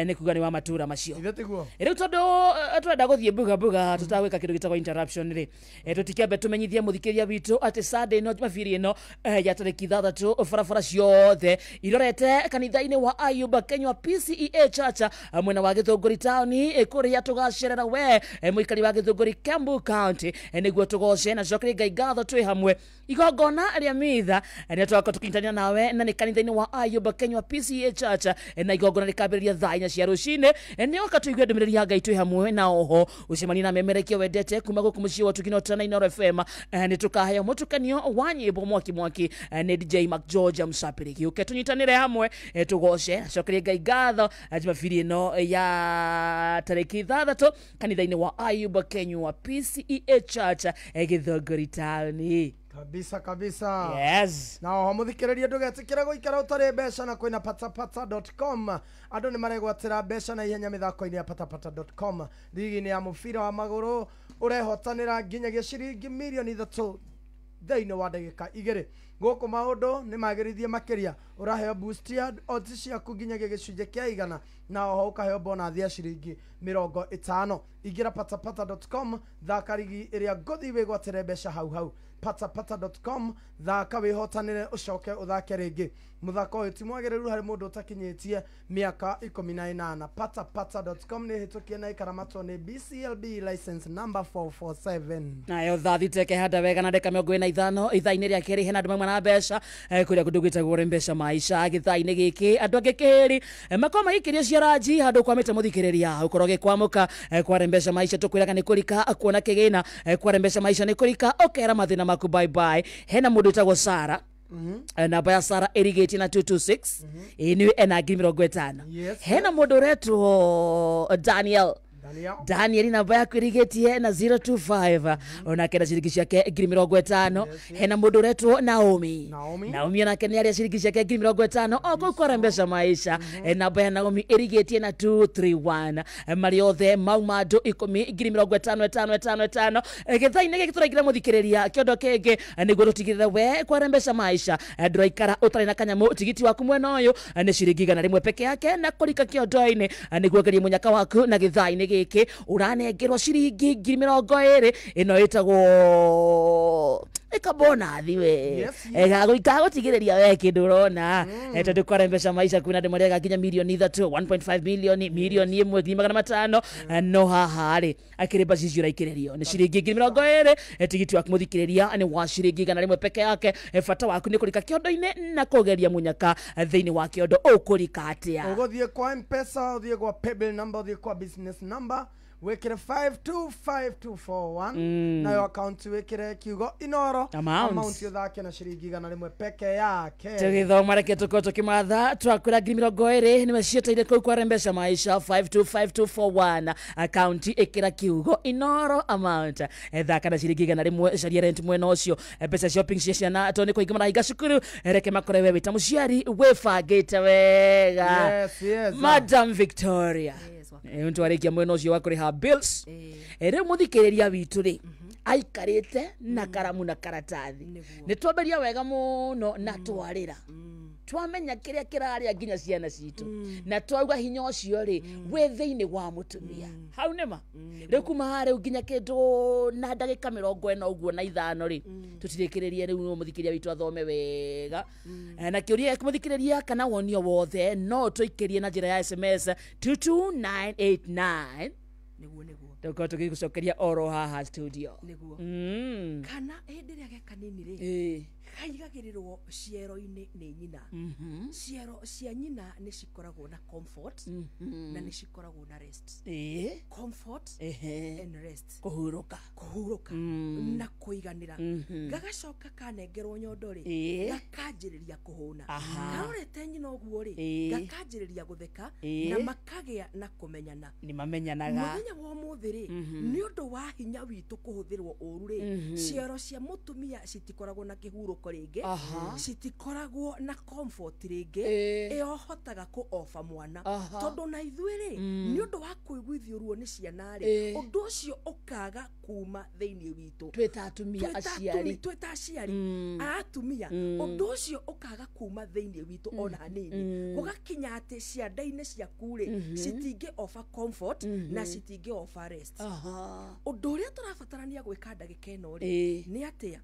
nĩ kuga nĩ wa matura macio. Ithe tiguo. Rĩu tondũ twenda gũthiĩ mbuga mbuga tũtagwĩka kĩndũ gĩtagwo interruption rĩ tũtikĩambe tũmenyithie mũthikĩria witũ atĩ Sunday ĩno Jumapili ĩno ya tarĩki 6 barabara ciothe irorete kanitha-inĩ wa Ayuba Kenywa PCEA Church mwena wa Gĩthũngũri taũni kũrĩa tũgacerera we mũikari wa Gĩthũngũri Kiambu County nĩguo tũgoce na cokerie Ngai ngatho twĩ hamwe igongona rĩa mitha nĩ twakorwo tũkĩnyitanĩra nawe na nĩ kanitha-inĩ wa Ayuba Kenywa PCEA Church na igongona rĩkambĩrĩria thaa 4 cia rũcinĩ. Nĩ oka tũigue ndũmĩrĩri ya Ngai twĩ hamwe na oho ũcemanie na memerekia wendete kuma gũkũ mũciĩ wa Ũtugi na Ũtana Inooro FM. Nĩ tũkaheo mũtukanio wa nyĩmbo mwaki mwaki nĩ DJ Mac George Msapiri. Gĩũke tũnyitanĩre hamwe tũgoce cokerie Ngai ngatho Jumapili ĩno ya tarĩki 6 kanitha-inĩ wa Ayuba Kenywa PCEA Church Gĩthũngũri taũni. Kabisa kabisa. Yes. Na oho mũthikĩrĩria ndũgetĩkĩre gũikara ũtarĩ mbeca na kwĩna patapata.com. Andũ nĩ maregwatĩra mbeca na ihenya mĩthako-inĩ ya patapata.com. Ligi-inĩ ya mũbira wa magũrũ ũrehotanĩra nginyagia ciringi mirioni 3 thĩinĩ wa ndagĩka 2. Gũkũ maũndũ nĩ magĩrithie makĩria, ũraheo boost ya odds ciaku nginyagia gĩcunjĩ kĩa 100 na oho ũkaheo bonathi ya ciringi 50. Ingĩra patapata.com, thaka rigi ĩrĩa ngũthi wĩgwatĩre mbeca hau hau. Patapata.com, thaka wĩhotanĩre ũcoke ũthake rĩngĩ. Mũthako ũyũ ti mwagĩrĩru harĩ mũndũ ũtakinyĩtie mĩaka 18. Patapata.com nĩ hĩtũkie na ĩkaramatwo nĩ BCLB license number 447. Nayo thaa thita ĩkehanda wega na ndagĩka 45 ithaa-inĩ rĩa kerĩ hena andũ mauma na mbeca kũrĩa kũndũ gwĩtagwo rĩ mbeca maica. Gĩthaa-inĩ gĩkĩ andũ angĩ kĩhĩri makorwo magĩikĩrio ciaranji handũ kwamĩte mũthikĩrĩria ũkorwo ũgĩkwamũka kware mbeca maica. Tũkwĩraga nĩ kũrika kuona kĩgĩna kware mbeca maica nĩ kũrika ũkera mathĩna maku bye bye. Hena mũndũ wĩtagwo Sara. Namba ya Sara ĩrigĩtie na 226, ĩ nĩwe ena 50,000. Hena mũndũ ũretwo Daniel. Daniel namba yaku ĩrigĩtie na 025, onake na ciringi ciake 50,000. Hena mũndũ ũretwo Naomi. Naomi onake nĩ arĩa ciringi ciake 50,000 o kũu kwara mbeca maica. Namba ya Naomi ĩrigĩtie na 231. Marĩ othe mauma andũ 10 50,000 5 5 5. Gĩthaa-inĩ gĩkĩ tũraingĩra mũthikĩrĩria kĩondo kĩngĩ nĩguo tũtigĩrĩre we kwara mbeca maica ndũraikara ũtarĩ na kanyamũ. Tigiti waku mwena ũyũ nĩ ciringi 100 peke yake na kũrika kĩondo-inĩ nĩguo ngerie mũnyaka waku. Na gĩthaa-inĩ gĩkĩ ũranengerwo ciringi 20,000 ĩno ĩtagwo ĩkabonathi we gagũtigĩrĩria we kĩndũ ũrona tondũ kwara mbeca maica kwĩna andũ marĩaga nginya mirioni 3, 1.5 milioni, mirioni 1 500,000. No haha rĩ akĩrĩ mbeca icio ũraikĩrĩrio nĩ ciringi 20,000. Tigiti waku mũthikĩrĩria nĩ wa ciringi 100 peke yake. Bata waku nĩ kũrika kĩondo-inĩ na kũgeria mũnyaka thĩinĩ wa kĩondo. Ũkũrika atĩa? Ũgũthiĩ kwa Mpesa, ũthiĩ kwa paybill number, ũthiĩ kwa business number, wĩkĩre 525241, nayo akaunti wĩkĩre kiugo Inoro, Amount. Ũthake na ciringi 100 peke yake. Tũgĩthoma reke tũkorwo tũkĩmatha twakwĩra 20,000 nĩwe cieteire kũu kware mbeca maica 525241 akaunti ĩkĩra kiugo Inoro amount. Thaka na ciringi 100, caria rent mwena ũcio. Mbeca shopping cia ciana tondũ nĩ kũhinga marahinga cukuru. Reke makore we wĩ ta mũciari wĩbangĩte wega. Yes, yes. Madam Victoria, ntwarĩkia mwena ũcio wa kũrĩha bills. Rĩu mũthikĩrĩria witũ rĩ aikarĩte na karamu na karatathi. Nĩ twamberia wega mũno na twarĩra twamenya kĩrĩa kĩrarĩa nginya ciana citũ na twauga hinya ũcio rĩ wĩ thĩinĩ wa mũtumia hau nĩma. Rĩu kuma haha rĩu nginya kĩndũ na ndagĩka 45 rĩ tũtirĩkĩrĩrie. Rĩu mũthikĩrĩria witũ athome wega. Na kĩũria mũthikĩrĩria kana wonio wothe no tũikĩrie na njĩra ya SMS 22989. Nĩguo nĩguo. Tũkorwo tũgĩgũcokeria oro haha studio. Nĩguo. Kana hĩndĩ ĩrĩa ge kanini rĩ kaigagĩrĩrwo ciero-inĩ nĩ nyina. Ciero cia nyina nĩ cikoragwo na comfort na nĩ cikoragwo na rest. Comfort and rest. Kũhurũka. Kũhurũka na kũiganĩra. Gagacoka kanengerwo nyondo rĩ gakanjĩrĩria kũhũna. Karorete nyina ũguo rĩ gakanjĩrĩria gũtheka na makagĩa na kũmenyana. Nĩ mamenyanaga. Mũthenya wa ũmũthĩ rĩ nĩ ũndũ wa hinya witũ kũhũthĩrwo ũru rĩ ciero cia mũtumia citikoragwo na kĩhurũko rĩngĩ, citikoragwo na comfort rĩngĩ ĩyo hotaga kũ offer mwana. Tondũ na ithuĩ rĩ nĩ ũndũ wa kũiguithio ruo nĩ ciana rĩ ũndũ ũcio ũkaga kuma thĩinĩ witũ. Twĩ ta atumia aciari. Twĩ ta aciari atumia ũndũ ũcio ũkaga kuma thĩinĩ witũ ona hanini, gũgakinya atĩ cianda-inĩ ciaku rĩ citingĩ offer comfort na citingĩ offer rest. Ũndũ ũrĩa tũrabatarania gwĩka ndagĩka ĩno rĩ nĩ atĩa?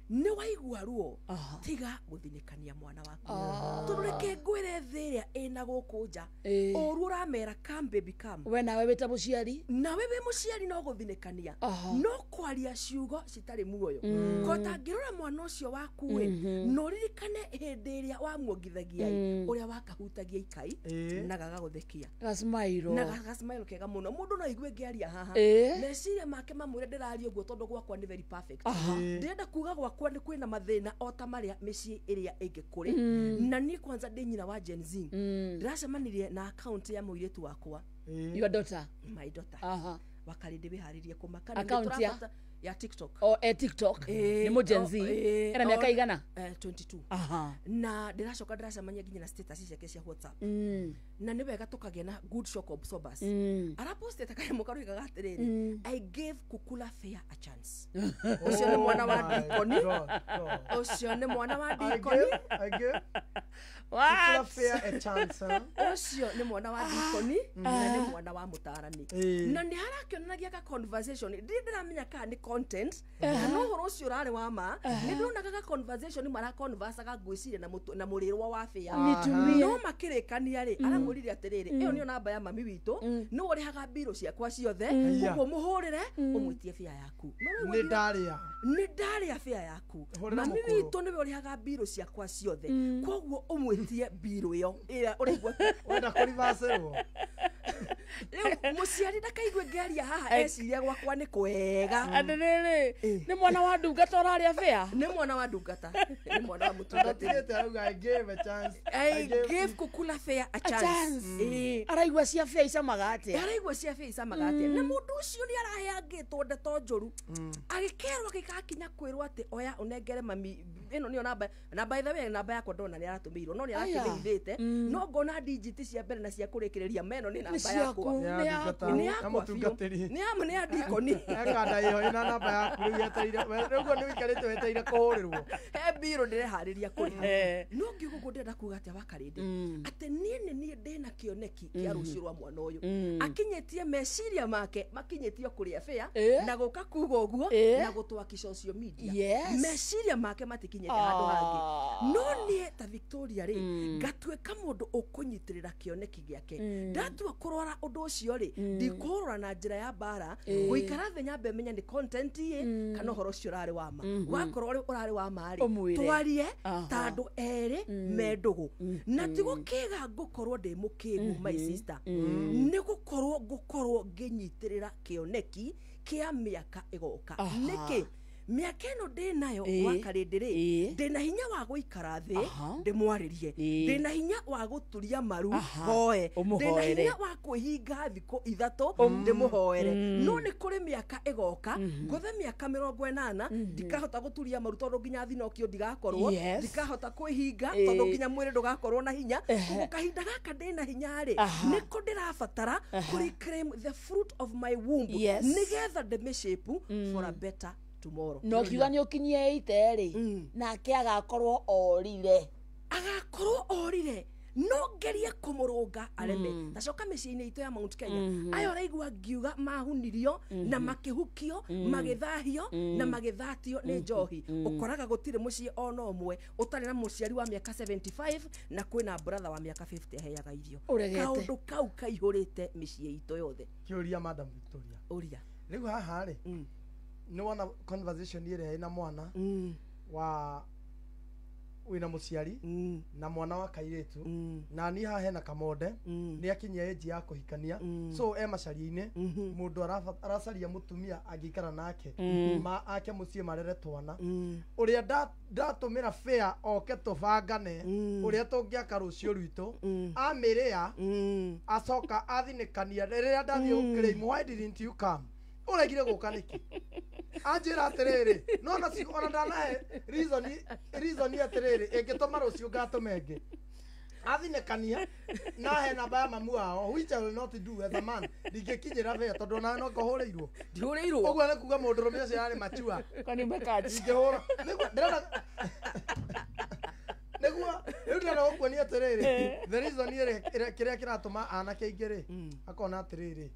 Nĩ waigua ruo, tiga gũthinĩkania mwana waku, tondũ reke ngwĩre thĩ ĩrĩa ĩna gũkũ nja ũru ũramera come baby come. We nawe wĩ ta mũciari, nawe wĩ mũciari no gũthinĩkania no kwaria ciugo citarĩ muoyo. Kota ngĩrora mwana ũcio waku ĩ na ũririkane hĩndĩ ĩrĩa wamuongithagia ĩ ũrĩa wakahutagia ikai na gagagũthekia gasmairo na gacmailo kega mũno. Mũndũ no aigue ngĩaria haha meciria make mamwĩre ndĩraria ũguo tondũ gwakwa nĩ very perfect. Ndĩrenda kuga gwakwa nĩ kwĩna mathĩna o ta marĩa mĩciĩ ĩrĩa ĩngĩ kũrĩ. Na niĩ kwanza ndĩ nyina wa Gen Z. Ndĩracemanirie na account ya mũirĩtu wakwa. Your daughter? My daughter. Wakarĩ ndĩwĩharĩrie kũmaka. Account ya? Ya TikTok. O TikTok. Nĩ mũ Gen Z. Ena mĩaka igana? 22. Na ndĩracoka ndĩracemania nginya na status ciake cia WhatsApp. Na nĩ wega tũkagĩa na good shock absorbers. Arapostete kanyamũ karoigaga atĩrĩrĩ, I gave kukula fair a chance. Ũcio nĩ mwana wa dikoni. Ũcio nĩ mwana wa dikoni. I gave What? Kukula fair a chance, huh? Ũcio nĩ mwana wa dikoni na nĩ mwana wa mũtarani. Na nĩ harakĩonanagia ka conversation ndirĩ ndĩramenya kana nĩ content kana ũhoro ũcio ũrarĩ wa ma. Nĩ ndĩronaga ga conversation maraconversaga ngwĩciria na na mũrĩrwa wa bĩa. Mĩtumia. No makĩrĩkania rĩ, aramwĩrire atĩrĩrĩ, ĩyo nĩyo namba ya mami witũ, nĩwe ũrĩhaga mbirũ ciakwa ciothe, Aya. ũguo mũhũrĩre ũmwĩtie bĩa yaku. No rĩu Nĩ ndarĩa. Nĩ ndarĩa bĩa yaku. Hũrĩra Mami mũkũrũ. witũ nĩwe ũrĩhaga mbirũ ciakwa ciothe, koguo ũmwĩtie mbirũ ĩyo ĩrĩa ũraigua wenda kũrivacĩrwo. Rĩu mũciari ndakaigue ngĩaria haha eciria gwakwa nĩ kwega. Atĩrĩrĩ, nĩ mwana wa ndungata ũrarĩa bĩa? Nĩ mwana wa ndungata, nĩ mwana wa mũtungatĩri. Atigĩte arauga I gave a chance. I gave kukula fair a A chance. chance. Ĩĩ. Araigua cia bĩa icamaga atĩa? Araigua cia bĩa icamaga atĩa? Na mũndũ ũcio nĩ araheangĩtwo ndeto njũru, agĩkerwo agĩgakinya kwĩrwo atĩ oya ũnengere mami ĩno nĩyo namba. Na by the way, namba yakwa ndona nĩ aratũmĩirwo, no nĩ Aya. arakĩmĩhithĩte, no ngona digit cia mbere na cia kũrĩkĩrĩria meno nĩ namba ciaku, yakwa. nĩ yaku. Nĩ Ya yakwa biũ. mũtungatĩri. Nĩ ya nĩ ya ndikoni. Ekanda ĩyo ĩna namba yaku rĩu yetereire rĩu ũguo nĩ ũikarĩte wetereire kũhũrĩrwo. He mbirũ ndĩreharĩria kũrĩha, no ngiuga ũguo ndĩrenda kuga atĩa wakarĩndĩ, atĩ niĩ nĩ niĩ ndĩna kĩoneki kĩa rũciũ rwa mwana ũyũ. Akinyĩtie meciria make makinyĩtio kũrĩa bĩa na gũka kuga ũguo na gũtwaki social media. Meciria make matikinyĩte handũ hangĩ. No niĩ ta Victoria rĩ, ngatuĩka mũndũ ũkũnyitĩrĩra kĩoneki gĩake. Ndatua kũrora ũndũ ũcio rĩ, ndikũrora na njĩra ya mbara. Gũikara thĩ nyambe menye nĩ content ĩ kana ũhoro ũcio ũrarĩ wa ma. Wakorwo ũrarĩ wa ma rĩ, Ũmwĩre. twarie ta andũ erĩ me ndũgũ, na ti gũkĩga ngũkorwo ndĩ mũkĩgu, my sister, nĩ gũkorwo ngũkorwo ngĩnyitĩrĩra kĩoneki kĩa mĩaka ĩgoka. Nĩkĩ mĩaka ĩno ndĩ nayo wakarĩndĩ rĩ, ndĩna hinya wa gũikara thĩ ndĩmwarĩrie, ndĩna hinya wa gũturia maru hoe, ndĩna Ũmũhoere. hinya wa kwĩhinga thikũ 3 ndĩmũhoere. No nĩ kũrĩ mĩaka ĩgoka ngũthe mĩaka 80, ndikahota gũturia maru tondũ nginya thinokio ndigakorwo, ndikahota kwĩhinga tondũ nginya mwĩrĩ ndũgakorwo na hinya. Koguo kahinda gaka ndĩna hinya rĩ, nĩko ndĩrabatara kũ reclaim the fruit of my womb, nĩgetha ndĩmĩshape for a better tomorrow. No kiuga nĩ ũkinyie ite rĩ, nake agakorwo orire. Agakorwo orire, no ngerie kũmũrũnga areme. Tacoka mĩciĩ-inĩ itũ ya Mount Kenya, aya ũraigua ngiuga mahunirio na makĩhukio, magĩthahio na magĩthatio nĩ njohi. Ũkoraga gũtirĩ mũciĩ ona ũmwe ũtarĩ na mũciari wa mĩaka 75 na kwĩna brother wa mĩaka 50 aheaga irio. Ũregete. Kaũndũ kau kaihũrĩte mĩciĩ itũ yothe. Kĩũria, Madam Victoria. Ũria. Rĩu haha rĩ, nĩ wona conversation ĩrĩa ĩna mwana wa wĩna mũciari na mwana wa kairĩtu, na niĩ haha hena kamonde nĩ akinyia age ya kũhikania, so e macaria-inĩ mũndũ aracaria mũtumia angĩikara nake, ma ake mũciĩ marere twana. Ũrĩa ndatũmĩra fare oke tũbangane ũrĩa tũngĩaka rũciũ rwitũ, amĩrĩa acoka athinĩkania rĩrĩa ndathiĩ gũkĩrĩimwo, why didn't you come, ũregire gũka nĩkĩ? Anjĩra atĩrĩrĩ, no na ona ndanahe reason reason atĩrĩrĩ ĩngĩtũma rũciũ ngatũma ĩngĩ. Athinĩkania na he namba ya mamu wao, which I will not do as a man. Ndingĩkinyĩra bea tondũ onawe no ngũhũrĩirwo. Ndihũrĩirwo. Ũguo nĩ kuga mũndũrũme ũcio yarĩ machua. Kwani umekaji? Ingĩhũra nĩguo ndĩrenda, nĩguo rĩu ndĩrenda gũkuonia atĩrĩrĩ, the reason ĩrĩa kĩrĩa kĩratũma anake aingĩ rĩ akona atĩrĩrĩ,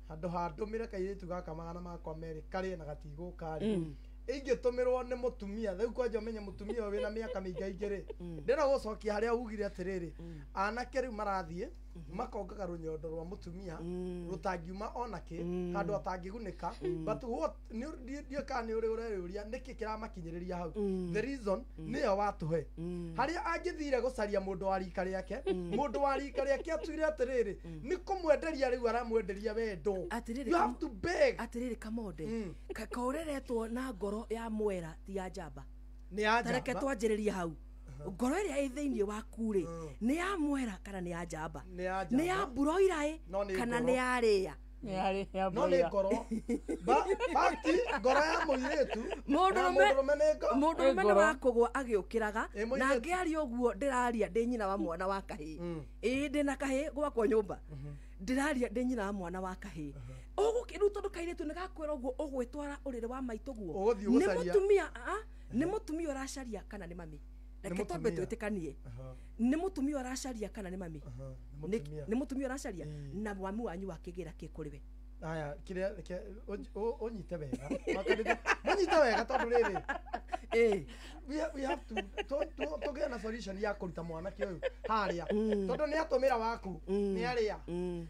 handũ ha ndũmĩre kairĩtu gaka 200 karĩe na gatigũka rĩ, ingĩtũmĩrwo nĩ mũtumia rĩu kwanja ũmenye mũtumia ũyũ wĩna mĩaka mĩingaingĩ rĩ. Ndĩrenda gũcokia harĩa ugire atĩrĩrĩ, anake rĩu marathiĩ makongaga rũnyondo rwa mũtumia rũtangiuma ona kĩ handũ atangĩgunĩka. But what ndiũĩ kana nĩ ũrĩ ũreyũria nĩkĩ kĩramakinyĩrĩria hau. The reason nĩyo watũhe harĩa angĩthire gũcaria mũndũ wa rika rĩake, mũndũ wa rika rĩake atuire atĩrĩrĩ nĩ kũmwenderia rĩu aramwenderia wendo. Atĩrĩrĩ, You have to beg. Atĩrĩrĩ kamonde, kaũreretwo na ngoro ya mwera ti ya njamba. Nĩ ya Ta reke njamba. twanjĩrĩrie hau. Ngoro ĩrĩa ĩ thĩinĩ waku rĩ, nĩ ya mwera kana nĩ ya njamba? Nĩ ya Nĩ ya njamba. mburoira ĩ No nĩ kana ngoro. nĩ ya rĩa? No nĩ ngoro. Fakti ngoro ya mũirĩtu na mũndũrũme nĩ Mũndũrũme nĩ wa kũgwa agĩũkĩraga. Ĩ, Na mũirĩtu. ngĩaria ũguo ndĩraria ndĩ nyina wa mwana wa kahĩĩ. Ĩĩ, ndĩna kahĩĩ gwakwa nyũmba, ndĩraria ndĩ nyina wa mwana wa kahĩĩ. Rĩu tondũ kairĩtu nĩ gakwĩra ũguo ũgwĩtwara ũrĩrĩ wa maitũ guo. Ũgũthiĩ Nĩ gũcaria. mũtumia nĩ mũtumia ũracaria kana nĩ mami? Reke twambe mũtumia. twĩtĩkanie, nĩ mũtumia ũracaria kana nĩ mami? Nĩ mũtumia. Nĩ mũtumia ũracaria. Na mami wanyu wakĩgĩra kĩ kũrĩ we? Aya, kiria unyite wega. Munyite wega tondu riri. We have to tugĩe na solution ya kũruta mwanake ũyũ harĩa. Tondu nĩ atũmĩra waku, nĩ arĩa.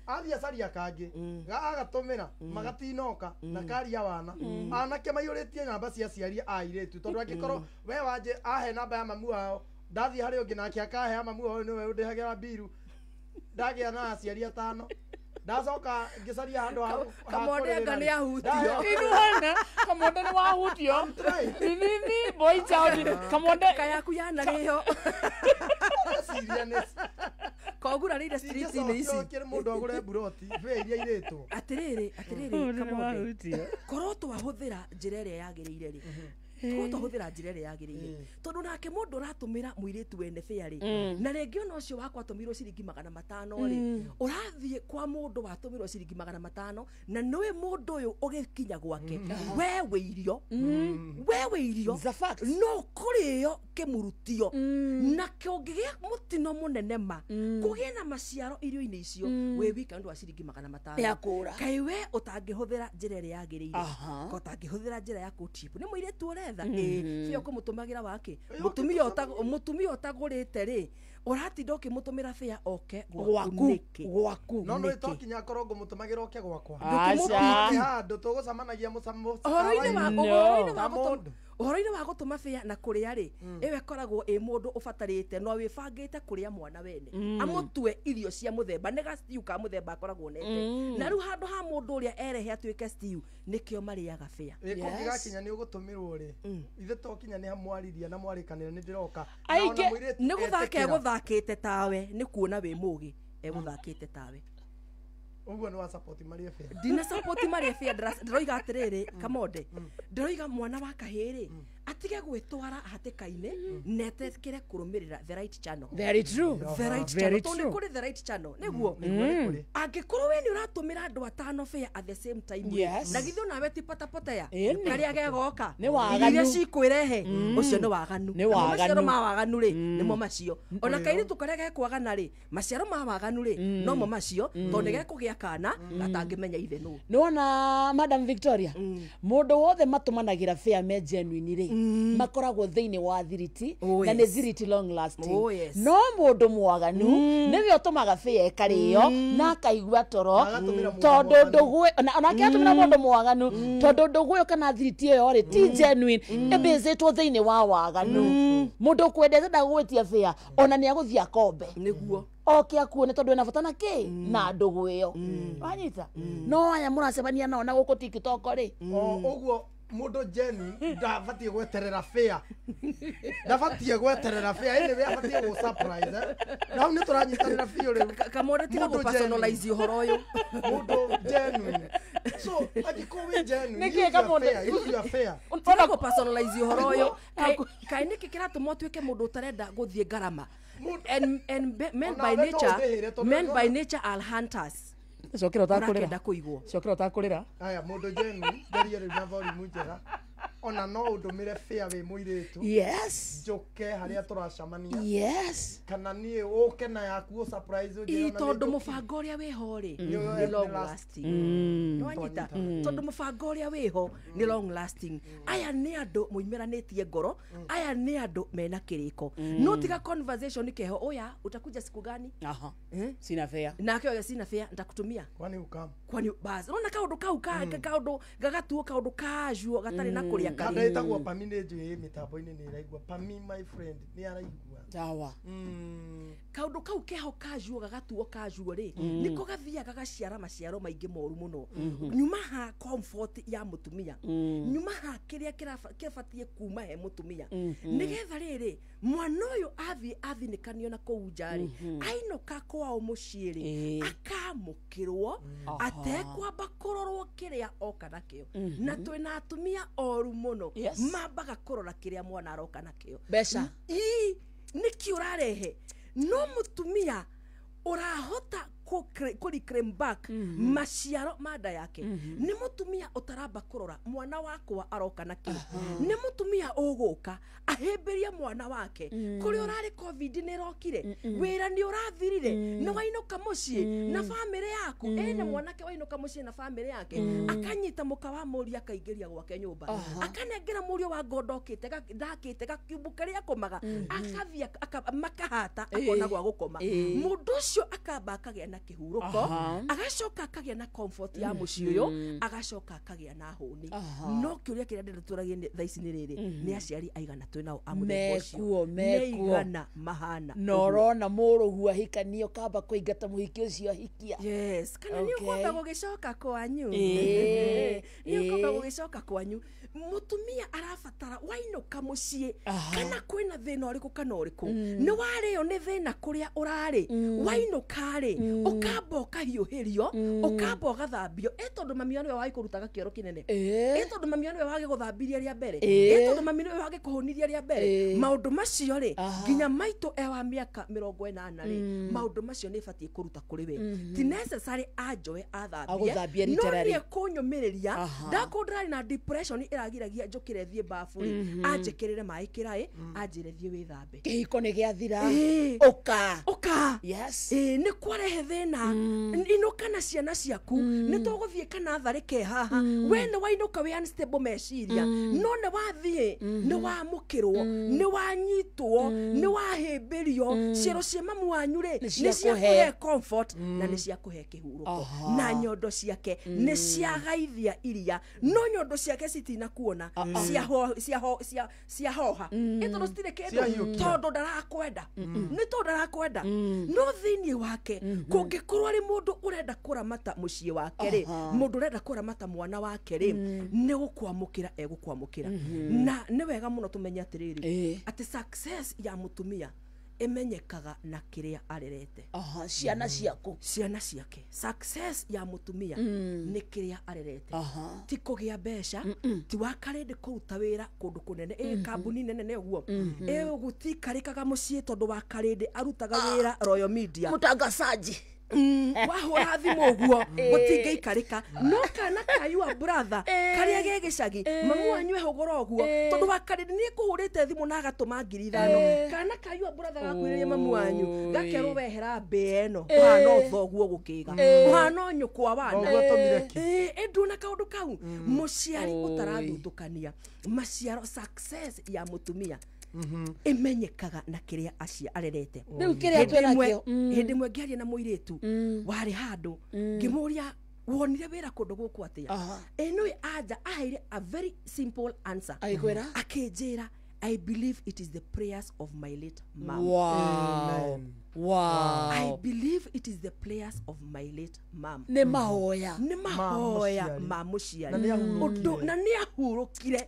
Athiĩ acaria kangĩ, agatũmĩra, magatinoka na karia wana. Anake maiyũrĩtie namba cia aciari a airĩtu tondu angĩkorwo we wanje ahe namba ya mamu wao, ndathiĩ harĩ ũngĩ nake akahe ya mamu wao nĩwe ũndĩhagĩra mbiru. Ndagĩa na aciari atano. Ndacoka ngĩcaria handũ ha Kamonde anga nĩ ahutio. Inuana, Kamonde nĩ wahutio. Nini boy child Kamonde kayaku yanarĩho. Kogurarĩire street-inĩ ici. Kĩrĩ mũndũ agũre mburoti bĩa iria irĩtwo. Atĩrĩrĩ, atĩrĩrĩ Kamonde. Korwo twahũthĩra njĩra ĩrĩa yagĩrĩire rĩ. Korwo twahũthĩra njĩra ĩrĩa yagĩrĩire. Tondũ nake mũndũ ũratũmĩra mũirĩtu wene bĩa rĩ, na rĩngĩ ona ũcio wakwa atũmĩirwo ciringi 500 rĩ, ũrathiĩ kwa mũndũ watũmĩrwo ciringi 500 na nĩũĩ mũndũ ũyũ ũgĩkinya gwake, we wĩ irio, we wĩ irio, no kũrĩo kĩmurutio, na kũngĩgĩa mũtino mũnene ma, kũgĩe na maciaro irio-inĩ icio, wĩ wika nĩ ũndũ wa ciringi 500. Ya kũra. Kaĩ we ũtangĩhũthĩra njĩra ĩrĩa yagĩrĩire, ka ũtangĩhũthĩra njĩra ya kũtip, nĩ mũirĩtu ũretha, ĩĩ, bĩa ũkũmũtũmagĩra wake, mũtumia ũtagũrĩte rĩ, ũratinda ũkĩmũtũmĩra bĩa oke gwaku nĩkĩ? Gwaku. No nĩ tokinya akorwo ngũmũtũmagĩra oke gwakwa. Aca. Handũ tũgũcemanagia mũcamo. Ũhoro-inĩ wa gũtũma bĩa na kũrĩa rĩ, ĩyo ĩkoragwo ĩ mũndũ ũbatarĩte no wĩbangĩte kũrĩa mwana wene, amũtue irio cia mũthemba, nĩ ga stew ka mũthemba akoragwo onete. Na rĩu handũ ha mũndũ ũrĩa erehe atuĩke stew, nĩkĩo marĩaga bĩa. Kũngĩgakinya nĩ ũgũtũmĩrwo rĩ, ithe tokinya nĩ hamwariria na mwarĩkanĩra nĩ ndĩroka. Aingĩ nĩ gũthaka egũthakĩte tawe, nĩ kuona wĩ mũgĩ, egũthakĩte tawe. Ũguo nĩ wa support marĩa bĩa. Ndina support marĩa bĩa, ndĩroiga atĩrĩrĩ Kamonde, ndĩroiga mwana wa kahĩĩ rĩ, atige gwĩtwara hatĩka-inĩ na etĩkĩre kũrũmĩrĩra the right channel. Very true. The right Very channel. Tondũ nĩ true. kũrĩ the right channel, nĩguo. Angĩkorwo we nĩ ũratũmĩra andũ atano bĩa at the same time rĩ, Yes. na githĩ onawe ti patapotea, Ĩni. karĩa gegoka, Nĩ waganu. iria cikwĩrehe, ũcio nĩ waganu. Nĩ Namo maciaro waganu. ma waganu rĩ, nĩmo macio. Ona kairĩtu karĩa gekwagana rĩ, maciaro ma waganu rĩ, nomo macio, tondũ nĩ gekũgĩa kana gatangĩmenya ithe nũ. Nĩwona Madam Victoria, mũndũ wothe matũmanagĩra bĩa me genuine rĩ, makoragwo thĩinĩ wa thiriti, na nĩ thiriti long lasting. Oh, yes. No mũndũ mwaganu nĩwe ũtũmaga bĩa ĩkarĩo na akaigua toro, tondũ ndũgũ onake atũmĩra mũndũ mwaganu, tondũ ndũgũ ĩyo kana thiriti ĩyo rĩ ti genuine, ĩbĩcĩtwo thĩinĩ wa waganu. Mũndũ ũkwendete ndagũgwĩtia bĩa, ona nĩ agũthiĩ akombe. Nĩguo. Oke akuone tondu ena bata na kĩ na ndũgũ ĩyo. Wanyita? No aya mũracemania nao na gũkũ TikTok rĩ. O ũguo mũndũ genuine ndabatiĩ gweterera bĩa. Ndabatiĩ gweterera bĩa, ĩndĩ we abatiĩ gũ surprise. Na hau nĩ tũranyitanĩra biũ rĩu. Kamonde tiga Mũndũ gũ personalize ũhoro ũyũ. Mũndũ genuine. So angĩkorwo wĩ genuine, Nĩkĩ Kamonde? use your fair. Tiga gũ personalize ũhoro ũyũ. Kaĩ nĩkĩ kĩratũma ũtuĩke mũndũ ũtarenda gũthiĩ ngarama? And men by nature, men by nature are hunters. Cokera ũtakũrĩra. Ũrakĩenda kũigwo. Cokera ũtakũrĩra. Aya mũndũ genuine, ngerie rĩu na volume njega. Ona no ũndũmĩre bĩa wĩ mũirĩtu. Yes. Njũke harĩa tũracemania. Yes. Kana niĩ ũke na yaku ũ surprise ũnjĩre Ĩ ona nĩ tondũ njũkire. mũbango ũrĩa wĩho rĩ, Nĩ nĩ long lasting. Nĩwanyita? Tondũ mũbango ũrĩa wĩho nĩ long lasting. Aya nĩ andũ moimĩranĩtie ngoro, aya nĩ andũ mena kĩrĩko. No tiga conversation keho, oya utakuja siku gani? Aha. Sina fare. Nake oya sina fare, nitakutumia. Kwani ukam? Kwani bas. Unaona kaũndũ kau ka kaũndũ gagatuo kaũndũ casual gatarĩ na kũrĩa Kada karĩ. ĩtagwo Pami nĩ njũĩ ĩ mĩtambo-inĩ nĩ ĩraigua. Pami my friend nĩ araigua. Sawa. Kaũndũ kau keho casual gagatuo casual rĩ, nĩko gathiaga gaciara maciaro maingĩ moru mũno. Nyuma ha comfort ya mũtumia, nyuma ha kĩrĩa kĩbatiĩ kuma he mũtumia, nĩgetha rĩrĩ mwana ũyũ athiĩ athinĩkanio na kũu nja rĩ, ainũka kwao mũciĩ rĩ, akamũkĩrwo atekwamba kũrorwo kĩrĩa oka nakĩo. Na twĩna atumia oru mũno, mambaga kũrora kĩrĩa mwana aroka nakĩo. Mbeca. Ii, nĩkĩ ũrarehe? No mũtumia ũrahota Kũ reclaim back maciaro ma nda yake. Nĩ mũtumia ũtaramba kũrora mwana wakwa aroka na kĩ. Nĩ mũtumia ũgũka ahĩmbĩrie mwana wake kũrĩa ũrarĩ. Covid nĩ ĩrokire, wĩra nĩ ũrathirire, nĩ wainũka mũciĩ na bamĩrĩ yaku. Ĩ nĩ mwanake wainũka mũciĩ na bamĩrĩ yake, akanyita mũka wa mũriũ, akaingĩria gwake nyũmba, akanengera mũriũ wa ngondo okĩte ndakĩte gakiumbu karĩa akomaga, akathiĩ makahata, akona gwa gũkoma. Mũndũ ũcio akamba akagĩa na kĩhurũko, agacoka akagĩa na comfort ya mũciĩ ũyũ, agacoka akagĩa na hũni. No kĩũria kĩrĩa ndĩrenda tũragie thaa ici nĩ rĩrĩ: nĩ aciari aigana twĩ nao a mũthemba ũcio? Mekuo, Nĩ mekuo. aigana mahana Na ũguo? ũrona mũrũgu ahikanio kamba kũingata mũhiki ũcio ahikia. Yes, kana nĩ ũkwamba gũgĩcoka kwanyu. Nĩ ũkwamba gũgĩcoka kwanyu. Mũtumia arabatara wainũka mũciĩ, kana kwĩna thĩna ũrĩkũ kana ũrĩkũ, nĩ warĩo nĩ thĩna kũrĩa ũrarĩ, wainũka rĩ, ũkamba ũkahiũhĩrio, ũkamba ũgathambio. Ĩ tondũ mami nĩwe wagĩkũrutaga kĩoro kĩnene, ĩ tondũ mami nĩwe wagĩgũthambirie rĩa mbere, ĩ tondũ mami nĩwe wagĩkũhũnirie rĩa mbere. Maũndũ macio rĩ, nginya maitũ e wa mĩaka 80 rĩ, maũndũ macio nĩ batiĩ kũruta kũrĩ we. Ti necessary anjoe athambie, Agũthambie no rita rĩarĩ. niĩ kũnyũmĩrĩria ndakorwo ndĩrarĩ na depression ĩragiragia njũkĩre thiĩ bafu rĩ, anjĩkĩrĩre maĩ kĩraĩ, anjĩre thiĩ wĩthambe. Kĩhiko nĩ gĩathira. Ũka. Ũka. Yes. Ĩĩ, nĩ kwarehe thĩna, inũka na ciana ciaku, nĩ tũgũthiĩ kana tharĩ ke haha. We nĩ wainũka wĩ unstable meciria, no nĩ wathiĩ, nĩ wamũkĩrwo, nĩ wanyitwo, nĩ wahĩmbĩrio. Ciero cia mamu wanyu rĩ, Nĩ nĩ ciakũhe. ciakũhe comfort na nĩ ciakũhe kĩhurũko. Na nyondo ciake nĩ ciagaithia iria, no nyondo ciake citinakuona ciahoha, ĩ tondũ citirĩ kĩndũ. Ciahiũkia. Tondũ ndarakwenda, nĩ tondũ ndarakwenda. No thĩinĩ wake kũngĩkorwo arĩ mũndũ ũrenda kũramata mũciĩ wake rĩ, mũndũ ũrenda kũramata mwana wake rĩ, nĩ gũkwamũkĩra egũkwamũkĩra. Na nĩ wega mũno tũmenye atĩrĩrĩ, atĩ success ya mũtumia ĩmenyekaga na kĩrĩa arerete. Ciana ciaku. Ciana ciake. Success ya mũtumia nĩ kĩrĩa arerete, ti kũgĩa mbeca, ti wa karĩndĩ kũruta wĩra kũndũ kũnene, ĩ kambuni nene nĩ ũguo, ĩ gũtikarĩkaga mũciĩ tondũ wa karĩndĩ arutaga wĩra Royal Media. Mũtangacaji. Wahũra thimũ ũguo gũtingĩikarĩka, no kana kayua brother karĩa ge gĩcagi, mamu wanyu ehũgũra ũguo tondũ wa karĩndĩ nĩ ekũhũrĩte thimũ na agatũma 5,000. Kana kayua brother gakwĩrĩria mamu wanyu, gakerwo wehera mbĩa ĩno, ũhana o thoguo gũkĩga, ũhana o nyũkwa wana. Thoguo atũmire kĩ? Ĩ nduona kaũndũ kau mũciari ũtarathutũkania maciaro. Success ya mũtumia ĩmenyekaga na kĩrĩa acia arerete. Rĩu kĩrĩa Hĩndĩ twĩnakĩo. Hĩndĩ ĩmwe ngĩaria na mũirĩtu warĩ handũ, ngĩmũria, "Wonire wĩra kũndũ gũkũ atĩa?" Ĩ nĩwe anja aheire a very simple answer. Agĩkwĩra? Akĩnjĩra, "I believe it is the prayers of my late mom." "I believe it is the prayers of my late mom." Nĩ mahoya. Nĩ mahoya mũciari. ma mũciari. Na nĩ ahurũkire. Ũndũ na nĩ ahurũkire.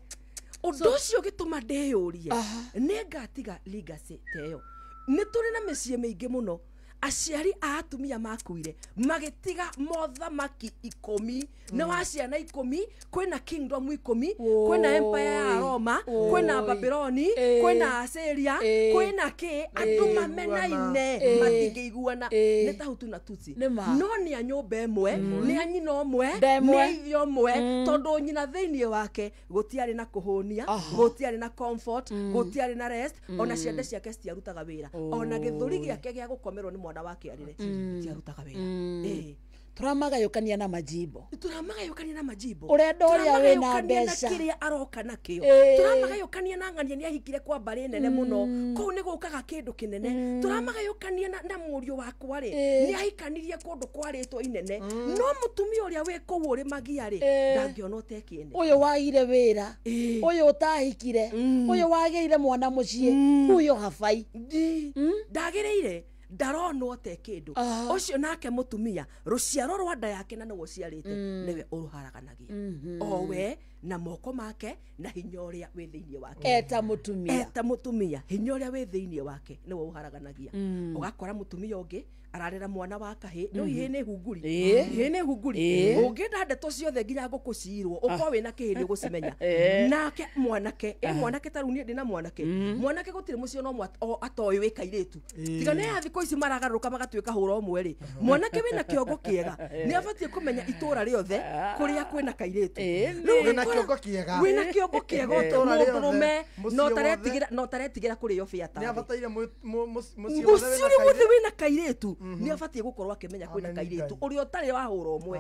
Ũndũ ũcio ũgĩtũma ndĩyũrie, nĩ ngatiga legacy ta ĩyo? Nĩ tũrĩ na mĩciĩ mĩingĩ mũno aciari a atumia makuire magĩtiga mothamaki 10, nĩ wa ciana 10, kwĩna kingdom 10, kwĩna empire ya Roma, kwĩna Babyloni, kwĩna Assyria, kwĩna kĩ, andũ mamenaine, matingĩiguana, nĩ ta Hutu na Tutsi. Nĩ ma. No nĩ a nyũmba ĩmwe, nĩ a nyina ũmwe, Nda ĩmwe. nĩ a ithe ũmwe, tondũ nyina thĩinĩ wake gũtiarĩ na kũhũnia, gũtiarĩ na comfort, gũtiarĩ na rest. Ona ciande ciake citiarutaga wĩra, ona gĩthũri gĩake gĩa gũkomerwo nĩ mwana wake arĩre gĩtiarutaga wĩra. Ĩĩ. Tũramagayũkania na majimbo. Tũramagayũkania na majimbo. Ũrenda ũrĩa wĩna Tũramagayũkania na mbeca. kĩrĩa aroka nakĩo. Tũramagayũkania na ng'ania nĩ ahikire kwa mbarĩ nene mũno, kũu nĩ gũkaga kĩndũ kĩnene. Tũramagayũkania na mũriũ wakwa rĩ, nĩ ahikanirie kũndũ kwarĩtwo inene, no mũtumia ũrĩa wĩ kũu ũrĩ magia rĩ, ndangĩona ũtekĩene. Ũyũ wagire wĩra, ũyũ ũtahikire, ũyũ wagĩire mwana mũciĩ, huyo habai. Ndagĩrĩire, ndaronwo te kĩndũ. Ũcio nake mũtumia, rũciaro rwa nda yake na nĩwe ũciarĩte, nĩwe ũrũharaganagia o we. na moko make na hinya ũrĩa wĩ thĩinĩ wake. Eta mũtumia. Eta mũtumia, hinya ũrĩa wĩ thĩinĩ wake nĩwe ũharaganagia. Ũgakora mũtumia ũngĩ ararera mwana wa kahĩ, no ihĩ nĩ hunguri. Ihĩ nĩ hunguri. Ũngĩenda ndeto ciothe nginya ngũkũ ciirwo, ũkorwo wĩna kĩhĩ nĩ ũgũcimenya. Nake mwanake, mwanake ta rĩu niĩ ndĩna mwanake. Mwanake gũtirĩ mũciĩ ona ũmwe atoĩ wĩ kairĩtu. Tiga nĩ ya thikũ ici maragarũrũka magatuĩka hũra ũmwe rĩ. Mwanake wĩna kĩongo kĩega nĩ abatiĩ kũmenya itũra rĩothe kũrĩa kwĩna kairĩtu. Rĩu Wĩna ũgakora kĩongo kĩega. Wĩna kĩongo kĩega Itũra rĩothe, mũndũrũme mũciĩ no wothe. no taretigĩra kũrĩo bĩa Nĩ abataire mũciĩ mũciĩ wothe wĩna ũrĩa wothe kairĩtu. wĩna kairĩtu nĩ abatiĩ gũkorwo akĩmenya kwĩna kairĩtu ũrĩa ũtarĩ wahũra ũmwe.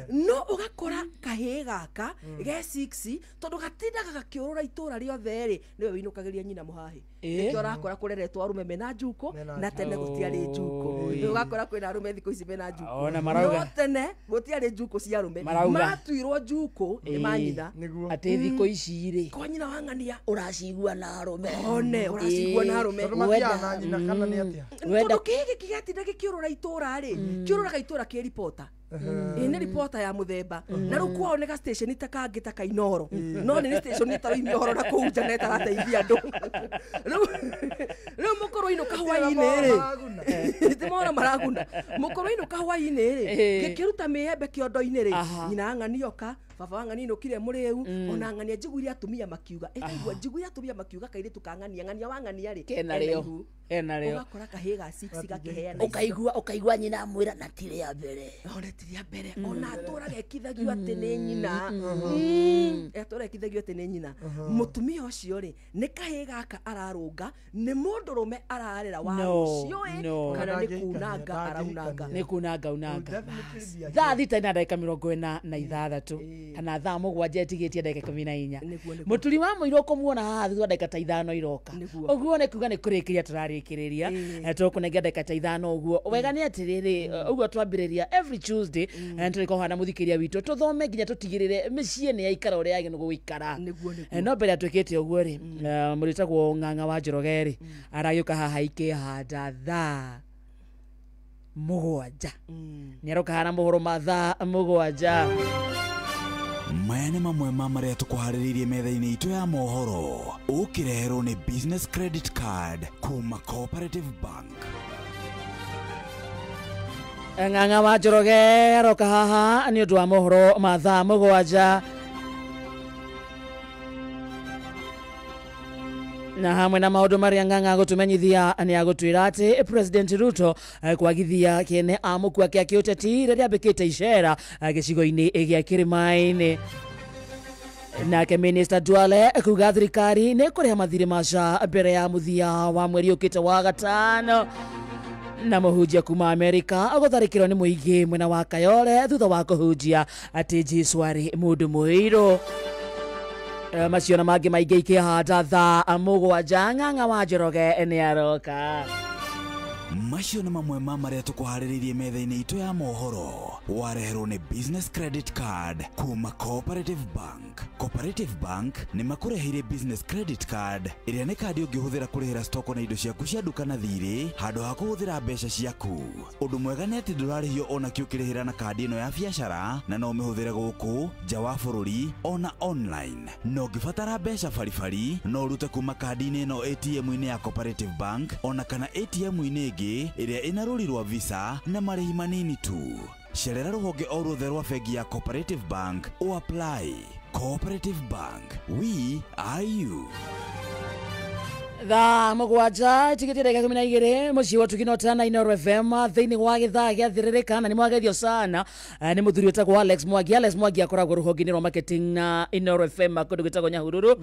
No ũgakora kahĩĩ gaka ge 6 tondũ gatindaga gakĩũrũra itũra rĩothe rĩ, nĩwe wĩinũkagĩria nyina mũhahĩ. Nĩkĩo ũrakora kũreretwo arũme mena njukũ, na tene gũtiarĩ njukũ. Rĩu ũgakora kwĩna arũme thikũ ici mena njukũ. Ona marauga. No tene gũtiarĩ njukũ cia arũme. Marauga. Matuirwo njukũ nĩ manyina. Atĩ thikũ ici rĩ, kwa nyina wa ng'ania ũracigua na arũme. One, ũracigua na arũme. Tondũ mathiaga na nyina kana nĩ atĩa? Tondũ kĩhĩ gĩkĩ gĩatinda gĩkĩũrũra itũra rĩ, kĩũrũraga itũra kĩ ripota. Ĩ nĩ ripota ya mũthemba. Na rĩu kwao nĩ ga station ta kangĩ ta Kainoro. No nĩ station ĩtaroimia ũhoro na kũu nja na ĩtarateithia andũ. Rĩu mũkũrũ inũka hwaĩ-inĩ rĩ, ti mohoro maraguna. Mũkũrũ inũka hwaĩ-inĩ rĩ, gĩkĩruta mĩembe kĩondo-inĩ rĩ, nyina ng'ani oka, baba wa ng'ani inũkire mũrĩu, ona ng'ania njiguire atumia makiuga. Ĩtaigua njiguire atumia makiuga kairĩtu ka ng'ania, ng'ania wa ng'ania rĩ, Kena ena rĩo. ihu. Ena rĩo. Ũgakora kahĩĩ ga 6 gakĩheana. Ũkaigua nyina amwĩra na ti rĩa mbere. Ona ti rĩa mbere. Ona atũraga ekithagio atĩ nĩ nyina. Atũraga ekithagio atĩ nĩ nyina. Mũtumia ũcio rĩ, nĩ kahĩĩ gaka ararũnga, nĩ mũndũrũme ararera wa rũciũ ĩ, kana nĩ kunanga araunanga. Nĩ kunanga unanga. Thaa 6 na ndagĩka 46 kana thaa 7 ĩtigĩtie ndagĩka 14. Mũturi wa mũirũ ũkũmuona haha thutha wa ndagĩka ta 5 iroka. Ũguo nĩ kuga nĩ kũrĩkĩria tũrarĩkĩrĩria. Tũkũnengera ndagĩka ta 5 ũguo. Wega nĩ atĩrĩrĩ, ũguo twambĩrĩria every Tuesday tũrĩkorwo na mũthikĩria witũ tũthome nginya tũtigĩrĩre mĩciĩ nĩ yaikara ũrĩa yagĩrĩirwo gũikara. No mbere ya twĩkĩte ũguo rĩ, mũrĩtagwo Ng'ang'a wa Njoroge rĩ, aragĩũka haha ikĩhanda thaa 7. Nĩ aroka haha na mohoro ma thaa 7. Maya nĩ mamwe ma marĩa tũkũharĩrĩirie metha-inĩ itũ ya mohoro ũkĩreherwo nĩ Business Credit Card kuma Cooperative Bank. Ng'ang'a wa Njoroge aroka haha nĩ ũndũ wa mohoro ma thaa 7. Na hamwe na maũndũ marĩa Ng'ang'a agũtũmenyithia nĩ agũtwĩra atĩ President Ruto kwagithia kĩene amũkua kĩa kĩũteti rĩrĩa ambĩkĩte icera gĩcigo-inĩ gĩa Kĩrĩma-inĩ. Nake Minister Duale kuga thirikari nĩ kũrĩha mathirĩ ma SHA mbere ya mũthia wa mweri ũkĩte wa 5. Na mũhunjia kuma Amerika agũtharĩkĩrwo nĩ mũingĩ mwena wa Kayole thutha wa kũhunjia atĩ Jesũ arĩ mũndũ mũirũ. Macio na mangĩ maingĩ ikĩhanda thaa 7. Ng'ang'a wa Njoroge nĩ aroka. Macio nĩ mamwe ma marĩa tũkũharĩrĩirie metha-inĩ itũ ya mohoro wareherwo nĩ Business Credit Card kuma Cooperative Bank. Cooperative Bank nĩ makũreheire Business Credit Card ĩrĩa nĩ kandi ũngĩhũthĩra kũrĩhĩra stoko na indo ciaku cia nduka na thirĩ handũ ha kũhũthĩra mbeca ciaku. Ũndũ mwega nĩ atĩ ndũrarĩhio ona kĩ ũkĩrĩhĩra na kandi ĩno ya biacara, na no ũmĩhũthĩre gũkũ nja wa bũrũri ona online. Na ũngĩbatara mbeca baribari no ũrute kuma kandi-inĩ ĩno ATM-inĩ ya Cooperative Bank ona kana ATM-inĩ ĩngĩ ĩrĩa ĩna rũri rwa Visa na marĩhi manini tu. Cerera rũhonge o ruothe rwa bengi ya Cooperative Bank o apply. Cooperative Bank, we are you. Thaa 7 tigĩtie ndagĩka 12 mũciĩ wa Tũkinota na Inooro FM thĩinĩ wa gĩthaa gĩa thĩrĩrĩka na nĩ mwageithio sana nĩ mũthuri wĩtagwo Alex Mwangi. Alex Mwangi akoragwo rũhonge-inĩ rwa marketing na Inooro FM kũndũ gwĩtagwo Nyahururu,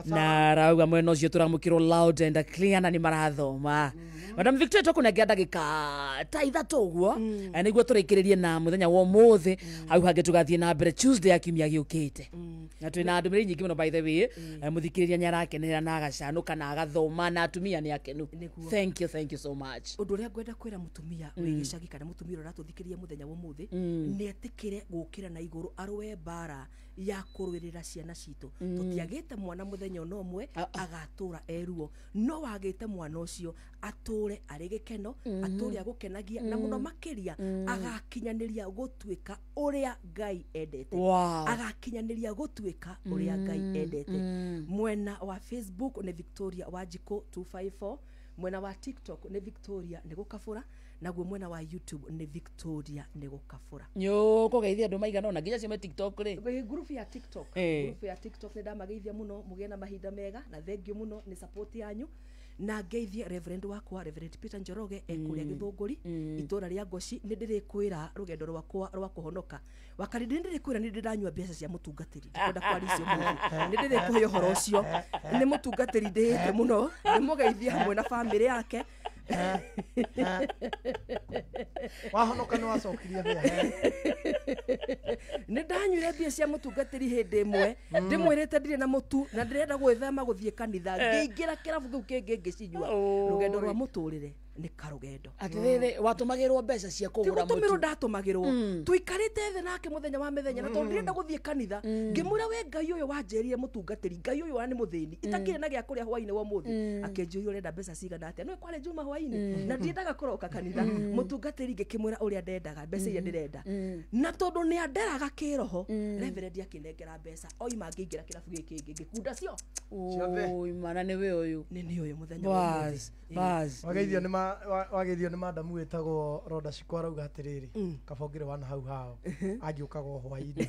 na arauga mwena ũcio tũramũkĩrwo loud and clear na nĩ marathoma. Madam Victoria, tũkũnengera ndagĩka ta 3 ũguo nĩguo tũrĩkĩrĩrie na mũthenya wa ũmũthĩ, hau hangĩ tũgathiĩ na mbere Tuesday ya kiumia gĩũkĩte. Na twĩna ndũmĩrĩri nyingĩ mũno by the way, mũthikĩrĩria nĩ arakenerera na agacanũka na agathoma na atumia nĩ akenu. Thank you, thank you so much. Ũndũ ũrĩa ngwenda kwĩra mũtumia wĩ gĩcagi kana mũtumia ũrĩa ũratũthikĩrĩria mũthenya wa ũmũthĩ nĩ etĩkĩre gũkĩra na igũrũ arũe mbara ya kũrũĩrĩra ciana citũ. Tũtiagĩte mwana mũthenya ona ũmwe agatũra eruo, no wagĩte mwana ũcio atũre Atũre arĩ gĩkeno, atũre agũkenagia, na mũno makĩria agakinyanĩria gũtuĩka ũrĩa Ngai endete. Agakinyanĩria gũtuĩka ũrĩa Ngai endete. Mwena wa Facebook nĩ Victoria Wanjikũ 254, mwena wa TikTok nĩ Victoria nĩ gũkabũra, naguo mwena wa YouTube nĩ Victoria nĩ gũkabũra. Nĩũkũgeithia andũ maigana ũna nginya cio me TikTok rĩ? Ngurubu ya TikTok, ngurubu ya TikTok nĩ ndamageithia mũno, mũgĩe na mahinda mega na thengiũ mũno nĩ support yanyu. Na ngeithie reverend wakwa, Reverend Peter Njoroge, ekũrĩa Gĩthũngũri, itũra rĩa Ngoci. Nĩ ndĩrĩkwĩra rũgendo rwakwa rwa kũhonoka wakarindi, nĩ ndĩrĩkwĩra nĩ ndĩranyua mbeca cia mũtungatĩri, ndikwenda kwaria icio mũno, nĩ ndĩrĩkũhe ũhoro ũcio. Nĩ mũtungatĩri ndĩĩte mũno, nĩ mũgeithie hamwe na bamĩrĩ yake. Wahonoka nĩ wacokirie mbia? Nĩ ndanyuire mbia cia mũtungatĩri hĩndĩ ĩmwe, ndĩmwĩrĩte ndirĩ na mũtu na ndĩrenda gwĩthema gũthiĩ kanitha, ngĩingĩra kĩrabu kĩu kĩngĩ ngĩcinyua. Rũgendo rwa mũtũrĩre nĩ karũgendo. Atĩrĩrĩ, watũmagĩrwo mbeca cia Ti kũgũra gũtũmĩrwo mũtu? Ndatũmagĩrwo. Tũikarĩte thĩ nake mũthenya wa mĩthenya, na tondũ ndĩrenda gũthiĩ kanitha, ngĩmwĩra, we Ngai ũyũ wanjĩrire mũtungatĩri, Ngai ũyũ wa nĩ mũthĩni, itakĩrĩ na gĩa kũrĩa hwainĩ wa ũmũthĩ. Akĩnjũria, ũrenda mbeca cigana atĩa? No kwarĩ njuma hwainĩ na ndiendaga kũroka kanitha. Mũtungatĩri ngĩkĩmwĩra ũrĩa ndendaga, mbeca iria ndĩrenda, na tondũ nĩ anderaga kĩroho, reverend akĩnengera mbeca, oima ngĩingĩra kĩrabu gĩkĩ kĩngĩ ngĩkunda cio. Oi, mana nĩwe ũyũ. Nĩ nĩ ũyũ mũthenya wa ũmũthĩ. Bas, bas. Wageithio nĩ wageithio nĩ madamu wĩtagwo Roda Shiko, arauga atĩrĩrĩ, kabongere wana hau hao angĩũkaga o hwainĩ.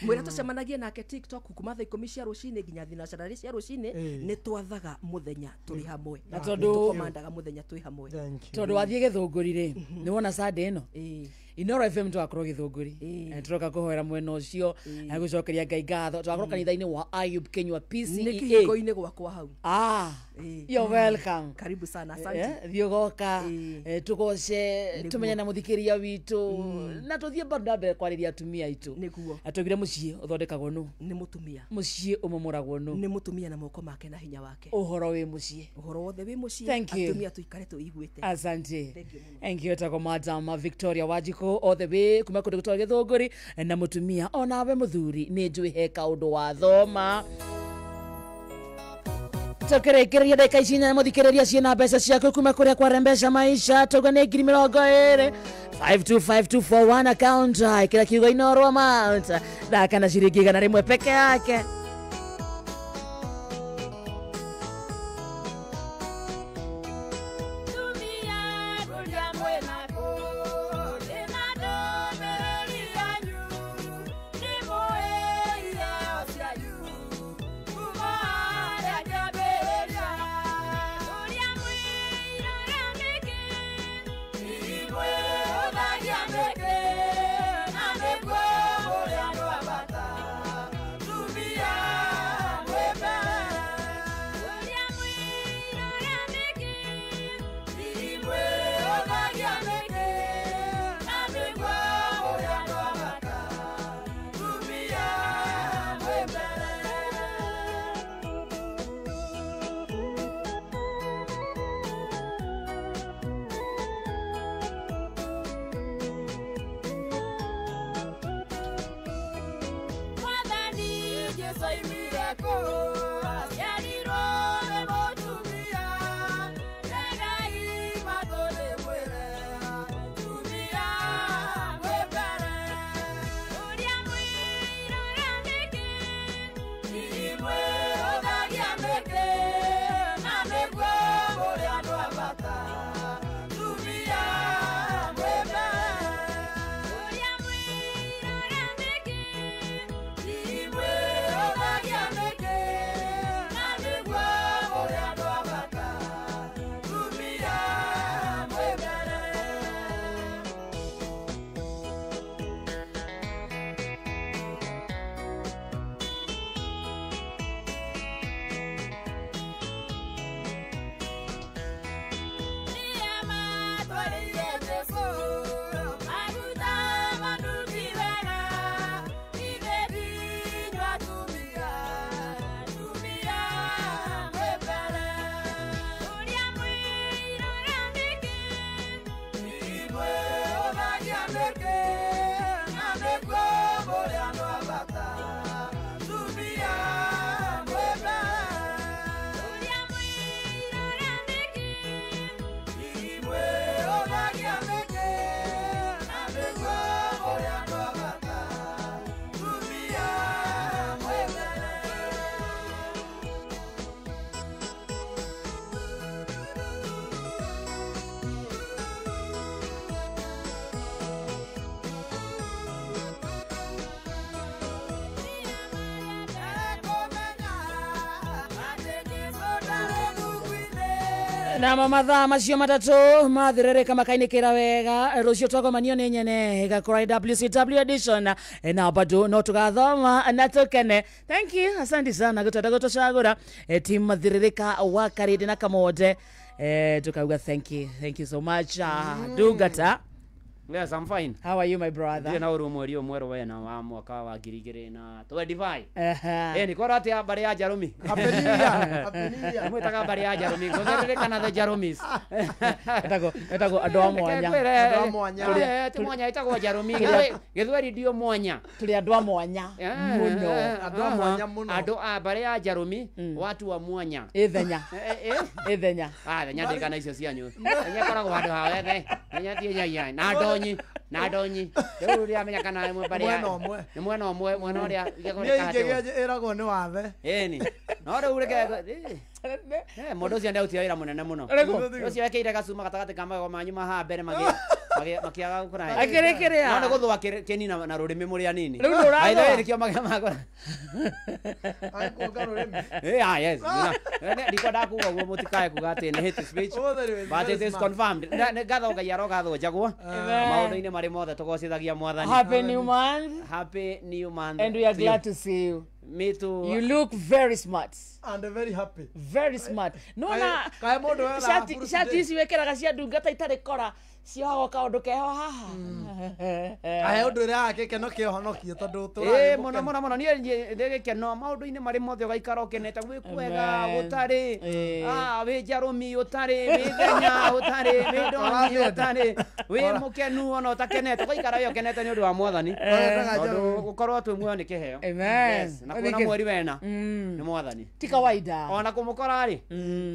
Mwĩra tũcemanagie nake TikTok kuma thaa 10 cia rũcinĩ nginya thinacara cia rũcinĩ. Nĩ twathaga mũthenya tũrĩ hamwe. Na Nĩ tondũ- tũkomandaga mũthenya twĩ hamwe. Tondũ wathiĩ Gĩthũngũri rĩ, nĩ wona Sunday ĩno Inoro FM twakorwo Gĩthũngũri. Tũroka kũhoera mwena ũcio na gũcokeria Ngai ngatho. Twakorwo kanitha-inĩ wa Ayub Kenywa Nĩ PCEA. kĩhingo-inĩ gwakwa hau. Ah, you're welcome. Karibu sana, asante. Thiĩ ũgoka, tũgoce, tũmenye na mũthikĩria witũ, na tũthiĩ bado na mbere kwarĩria atumia aitũ. Nĩguo. Atũgire mũciĩ ũthondekagwo nũ? Nĩ mũtumia. Mũciĩ ũmomoragwo nũ? Nĩ mũtumia na moko make na hinya wake. Ũhoro wĩ mũciĩ. Ũhoro wothe wĩ mũciĩ. Thank you. Atumia tũikare tũiguĩte. Asante. Thank you mũno. Thank you. Etagwo Madam Victoria Wanjikũ, all the way kuma kũndũ gũtwa Gĩthũngũri, na mũtumia onawe mũthuri nĩ njũĩ he kaũndũ wathoma. Tũkĩrĩkĩrĩria ndagĩka ici inya, mũthikĩrĩria, ciĩna mbeca ciaku kuma kũrĩa kwa Rembesha Maisha. Tauga nĩ 20,000, 525241 account, ĩkĩra kiugo Inooro amount, thaka na ciringi 100 peke yake. Tumia. Namo mathaa macio matatũ mathirĩrĩka makainĩkĩra wega rũciũ twagomanio nĩ nyene ĩgakora WCW edition na bado no tũgathoma na tũkene. Thank you, asante sana gũtwenda gũtũcagũra team mathirĩrĩka wa Karĩndĩ na Kamonde tukauga thank you so much. Ndungata. Yes, I'm fine. How are you, my brother? Ndiye na uru mweri mwerũ wena wa mwaka wa 2025. Ni kora atia mbari ya Jarumi. Happy New Year. Happy New Year. Mwitaga mbari ya Jarumi. Gũthirĩrĩkana the Jarumis. Etagwo andũ a mwanya. Andũ a mwanya. Ti mwanya etagwo Jarumi. Gĩthweri ndio mwanya. Tũrĩ andũ a mwanya mũno. Andũ a mwanya mũno. Andũ a mbari ya Jarumi, watu wa mwanya. Ithenya. Ithenya. Ah, thenya ndikana icio cianyu. Thenya koragwo handũ ha wethe. Thenya ti nyagia. Na ndonyi na ndonyi rĩu rĩrĩa amenya kana nĩ mbarĩ mwena ũmwe nĩ mwena ũmwe mwena ũrĩa nĩ ingĩ ĩragwo nĩ wathe ĩni no rĩu reke mũndũ ũcio ndeũtia wĩra mũnene mũno ũcio ekĩire gacuma gatagatĩ ka magego manyu mahaha mbere makĩaga gũkũra akĩrĩkĩrĩa no nĩ gũthũa kĩni na rũrĩmĩ mũrĩ anini rĩu ndũrathũa nĩkĩo magego makwa kuonga rũrĩmĩ yes ndikwendaga kuga ũguo mũtikae kuga atĩ nĩ hate speech but it is confirmed ngatho Ngai arogathũnjagwo maũndũ-inĩ marĩ mothe tũgocithagia Mwathani. Happy new month. Happy new month. And we are glad to see you. Me too. You look very smart. And very happy. Very smart. No na shati ici wekĩraga cia ndungata itarĩ kora ciohagwo kaũndũ keho haha. Kahe ũndũ ũrĩa gĩkeno kĩohonokie tondũ tũrarĩ mũno mũno mũno niĩ ndĩ gĩkeno maũndũ-inĩ marĩ mothe ũgaikara ũkenete gwĩ kwega gũtarĩ wĩ Jarũmi ũtarĩ wĩ Thenya ũtarĩ wĩ Ndonyi ũtarĩ wĩ mũkenu ona ũtakenete ũgaikara wĩ ũkenete nĩ ũndũ wa Mwathani tondũ gũkorwo twĩ muoyo nĩ kĩheo. Amen. Na kuona mweri wena nĩ Mwathani ti kawaida ona kũmũkora rĩ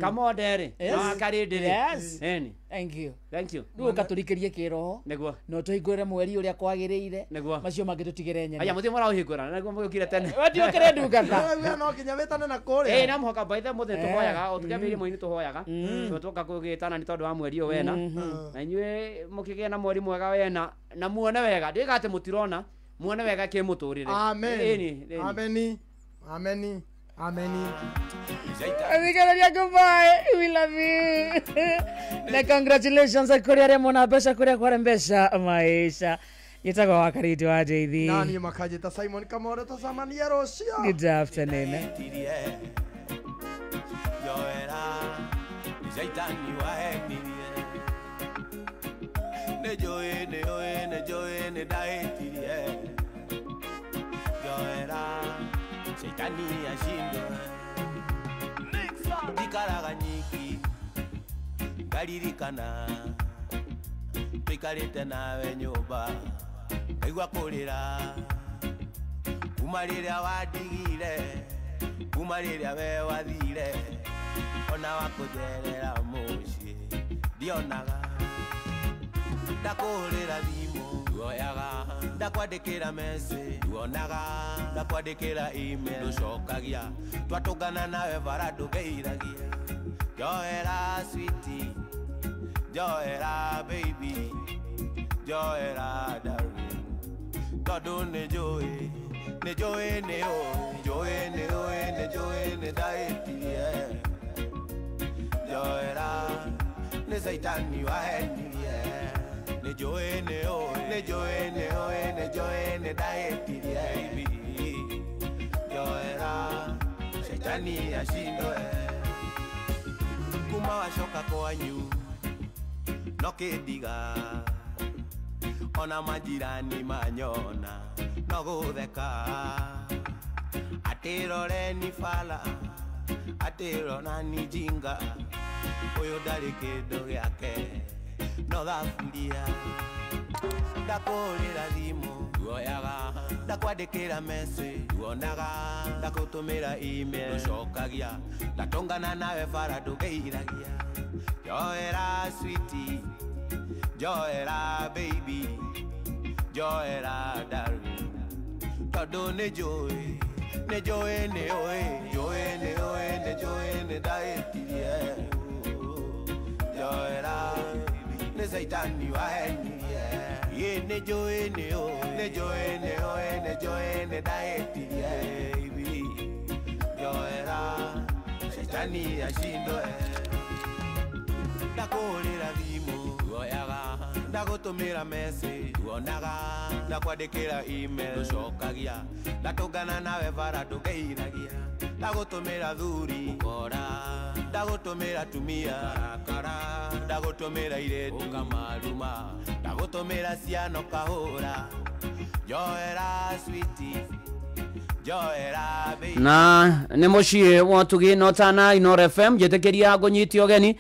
Kamonde rĩ na Karĩndĩ rĩ. Ĩni. Thank you. Thank you. Rĩu ũkatũrikĩrie kĩroho nĩguo no tũhingũre mweri ũrĩa kwagĩrĩire nĩguo macio mangĩ tũtigĩre nyene. Aya mũthiĩ mũraũhingũra na nĩguo mũgĩũkire tene. Watiũkĩre ndungata. No nginya wĩtane na kũrĩa. Na mũhaka by the mũthĩ tũhoyaga o tũkĩambĩrĩria mweri tũhoyaga tũka kũgĩtana nĩ tondũ wa mweri ũyũ wena na inyuĩ mũkĩgĩe na mweri mwega wena na muone wega ndiga atĩ mũtirona muone wega kĩmũtũrĩre. Amen. Ameni. Ameni. Ameni. Athikĩrĩria, goodbye. We love you. Na congratulations kũrĩ arĩa mona mbeca kũrĩa kware mbeca maisha. Njĩtagwo wa Karĩndĩ wa Njeithi. Na niĩ makanjĩta Simon Kamore tũcemanie rũciũ. Good afternoon. Shaitani ashindwe ndikaraga nyiki ngaririkana tũikarĩte nawe nyũmba ngaigua kũrĩra kuma rĩrĩa wandigire kuma rĩrĩa we wathire ona wakũnjerera mũciĩ ndionaga ndakũhũrĩra thimũ nduoyaga ndakwandĩkĩra message nduonaga ndakwandĩkĩra email ndũcokagia twatũngana nawe bara ndũngeiragia njoera sweetie njoera baby njoera darling tondũ nĩ njũĩ nĩ njũĩ nĩ ũĩ njũĩ nĩ ũĩ nĩ njũĩ nĩ ndahĩtirie njoera nĩ caitani wahenirie nĩ njũĩ nĩ ũĩ nĩ njũĩ nĩ ũĩ nĩ njũĩ nĩ ndahĩtirie njoera caitani ashindwe kuma wacoka kwanyu no kĩndiga ona majirani manyona no gũtheka atĩ roreni bala atĩ ronani jinga ũyũ ndarĩ kĩndũ gĩake no thaburia ndakũhũrĩra thimũ nduoyaga ndakwandĩkĩra message nduonaga ndakũtũmĩra email ndũcokagia ndatũngana nawe bara ndũngeiragia njoera sweetie njoera baby njoera darling tondũ nĩ njũĩ nĩ njũĩ nĩ ũĩ njũĩ nĩ ũĩ nĩ njũĩ nĩ ndahĩtirie njoera nĩ caitani wahenirie ĩ nĩ njũĩ nĩ ũĩ nĩ njũĩ nĩ ũĩ nĩ njũĩ nĩ ndahĩtirie njoera caitani ashindwe. Ndagũtũmĩra message tuonaga, ndakwandĩkĩra email ndũcokagia, ndatũngana nawe bara ndũngeithagia, ndagũtũmĩra thuri ũkora, ndagũtũmĩra tumia karakara, ndagũtũmĩra irĩtu ũkamaruma, ndagũtũmĩra ciana ũkahũra, njoera sweetie, njoera baby. Na nĩ mũciĩ wa Ũtugi na Ũtana Inooro FM njĩtĩkĩria ngũnyite ũgeni.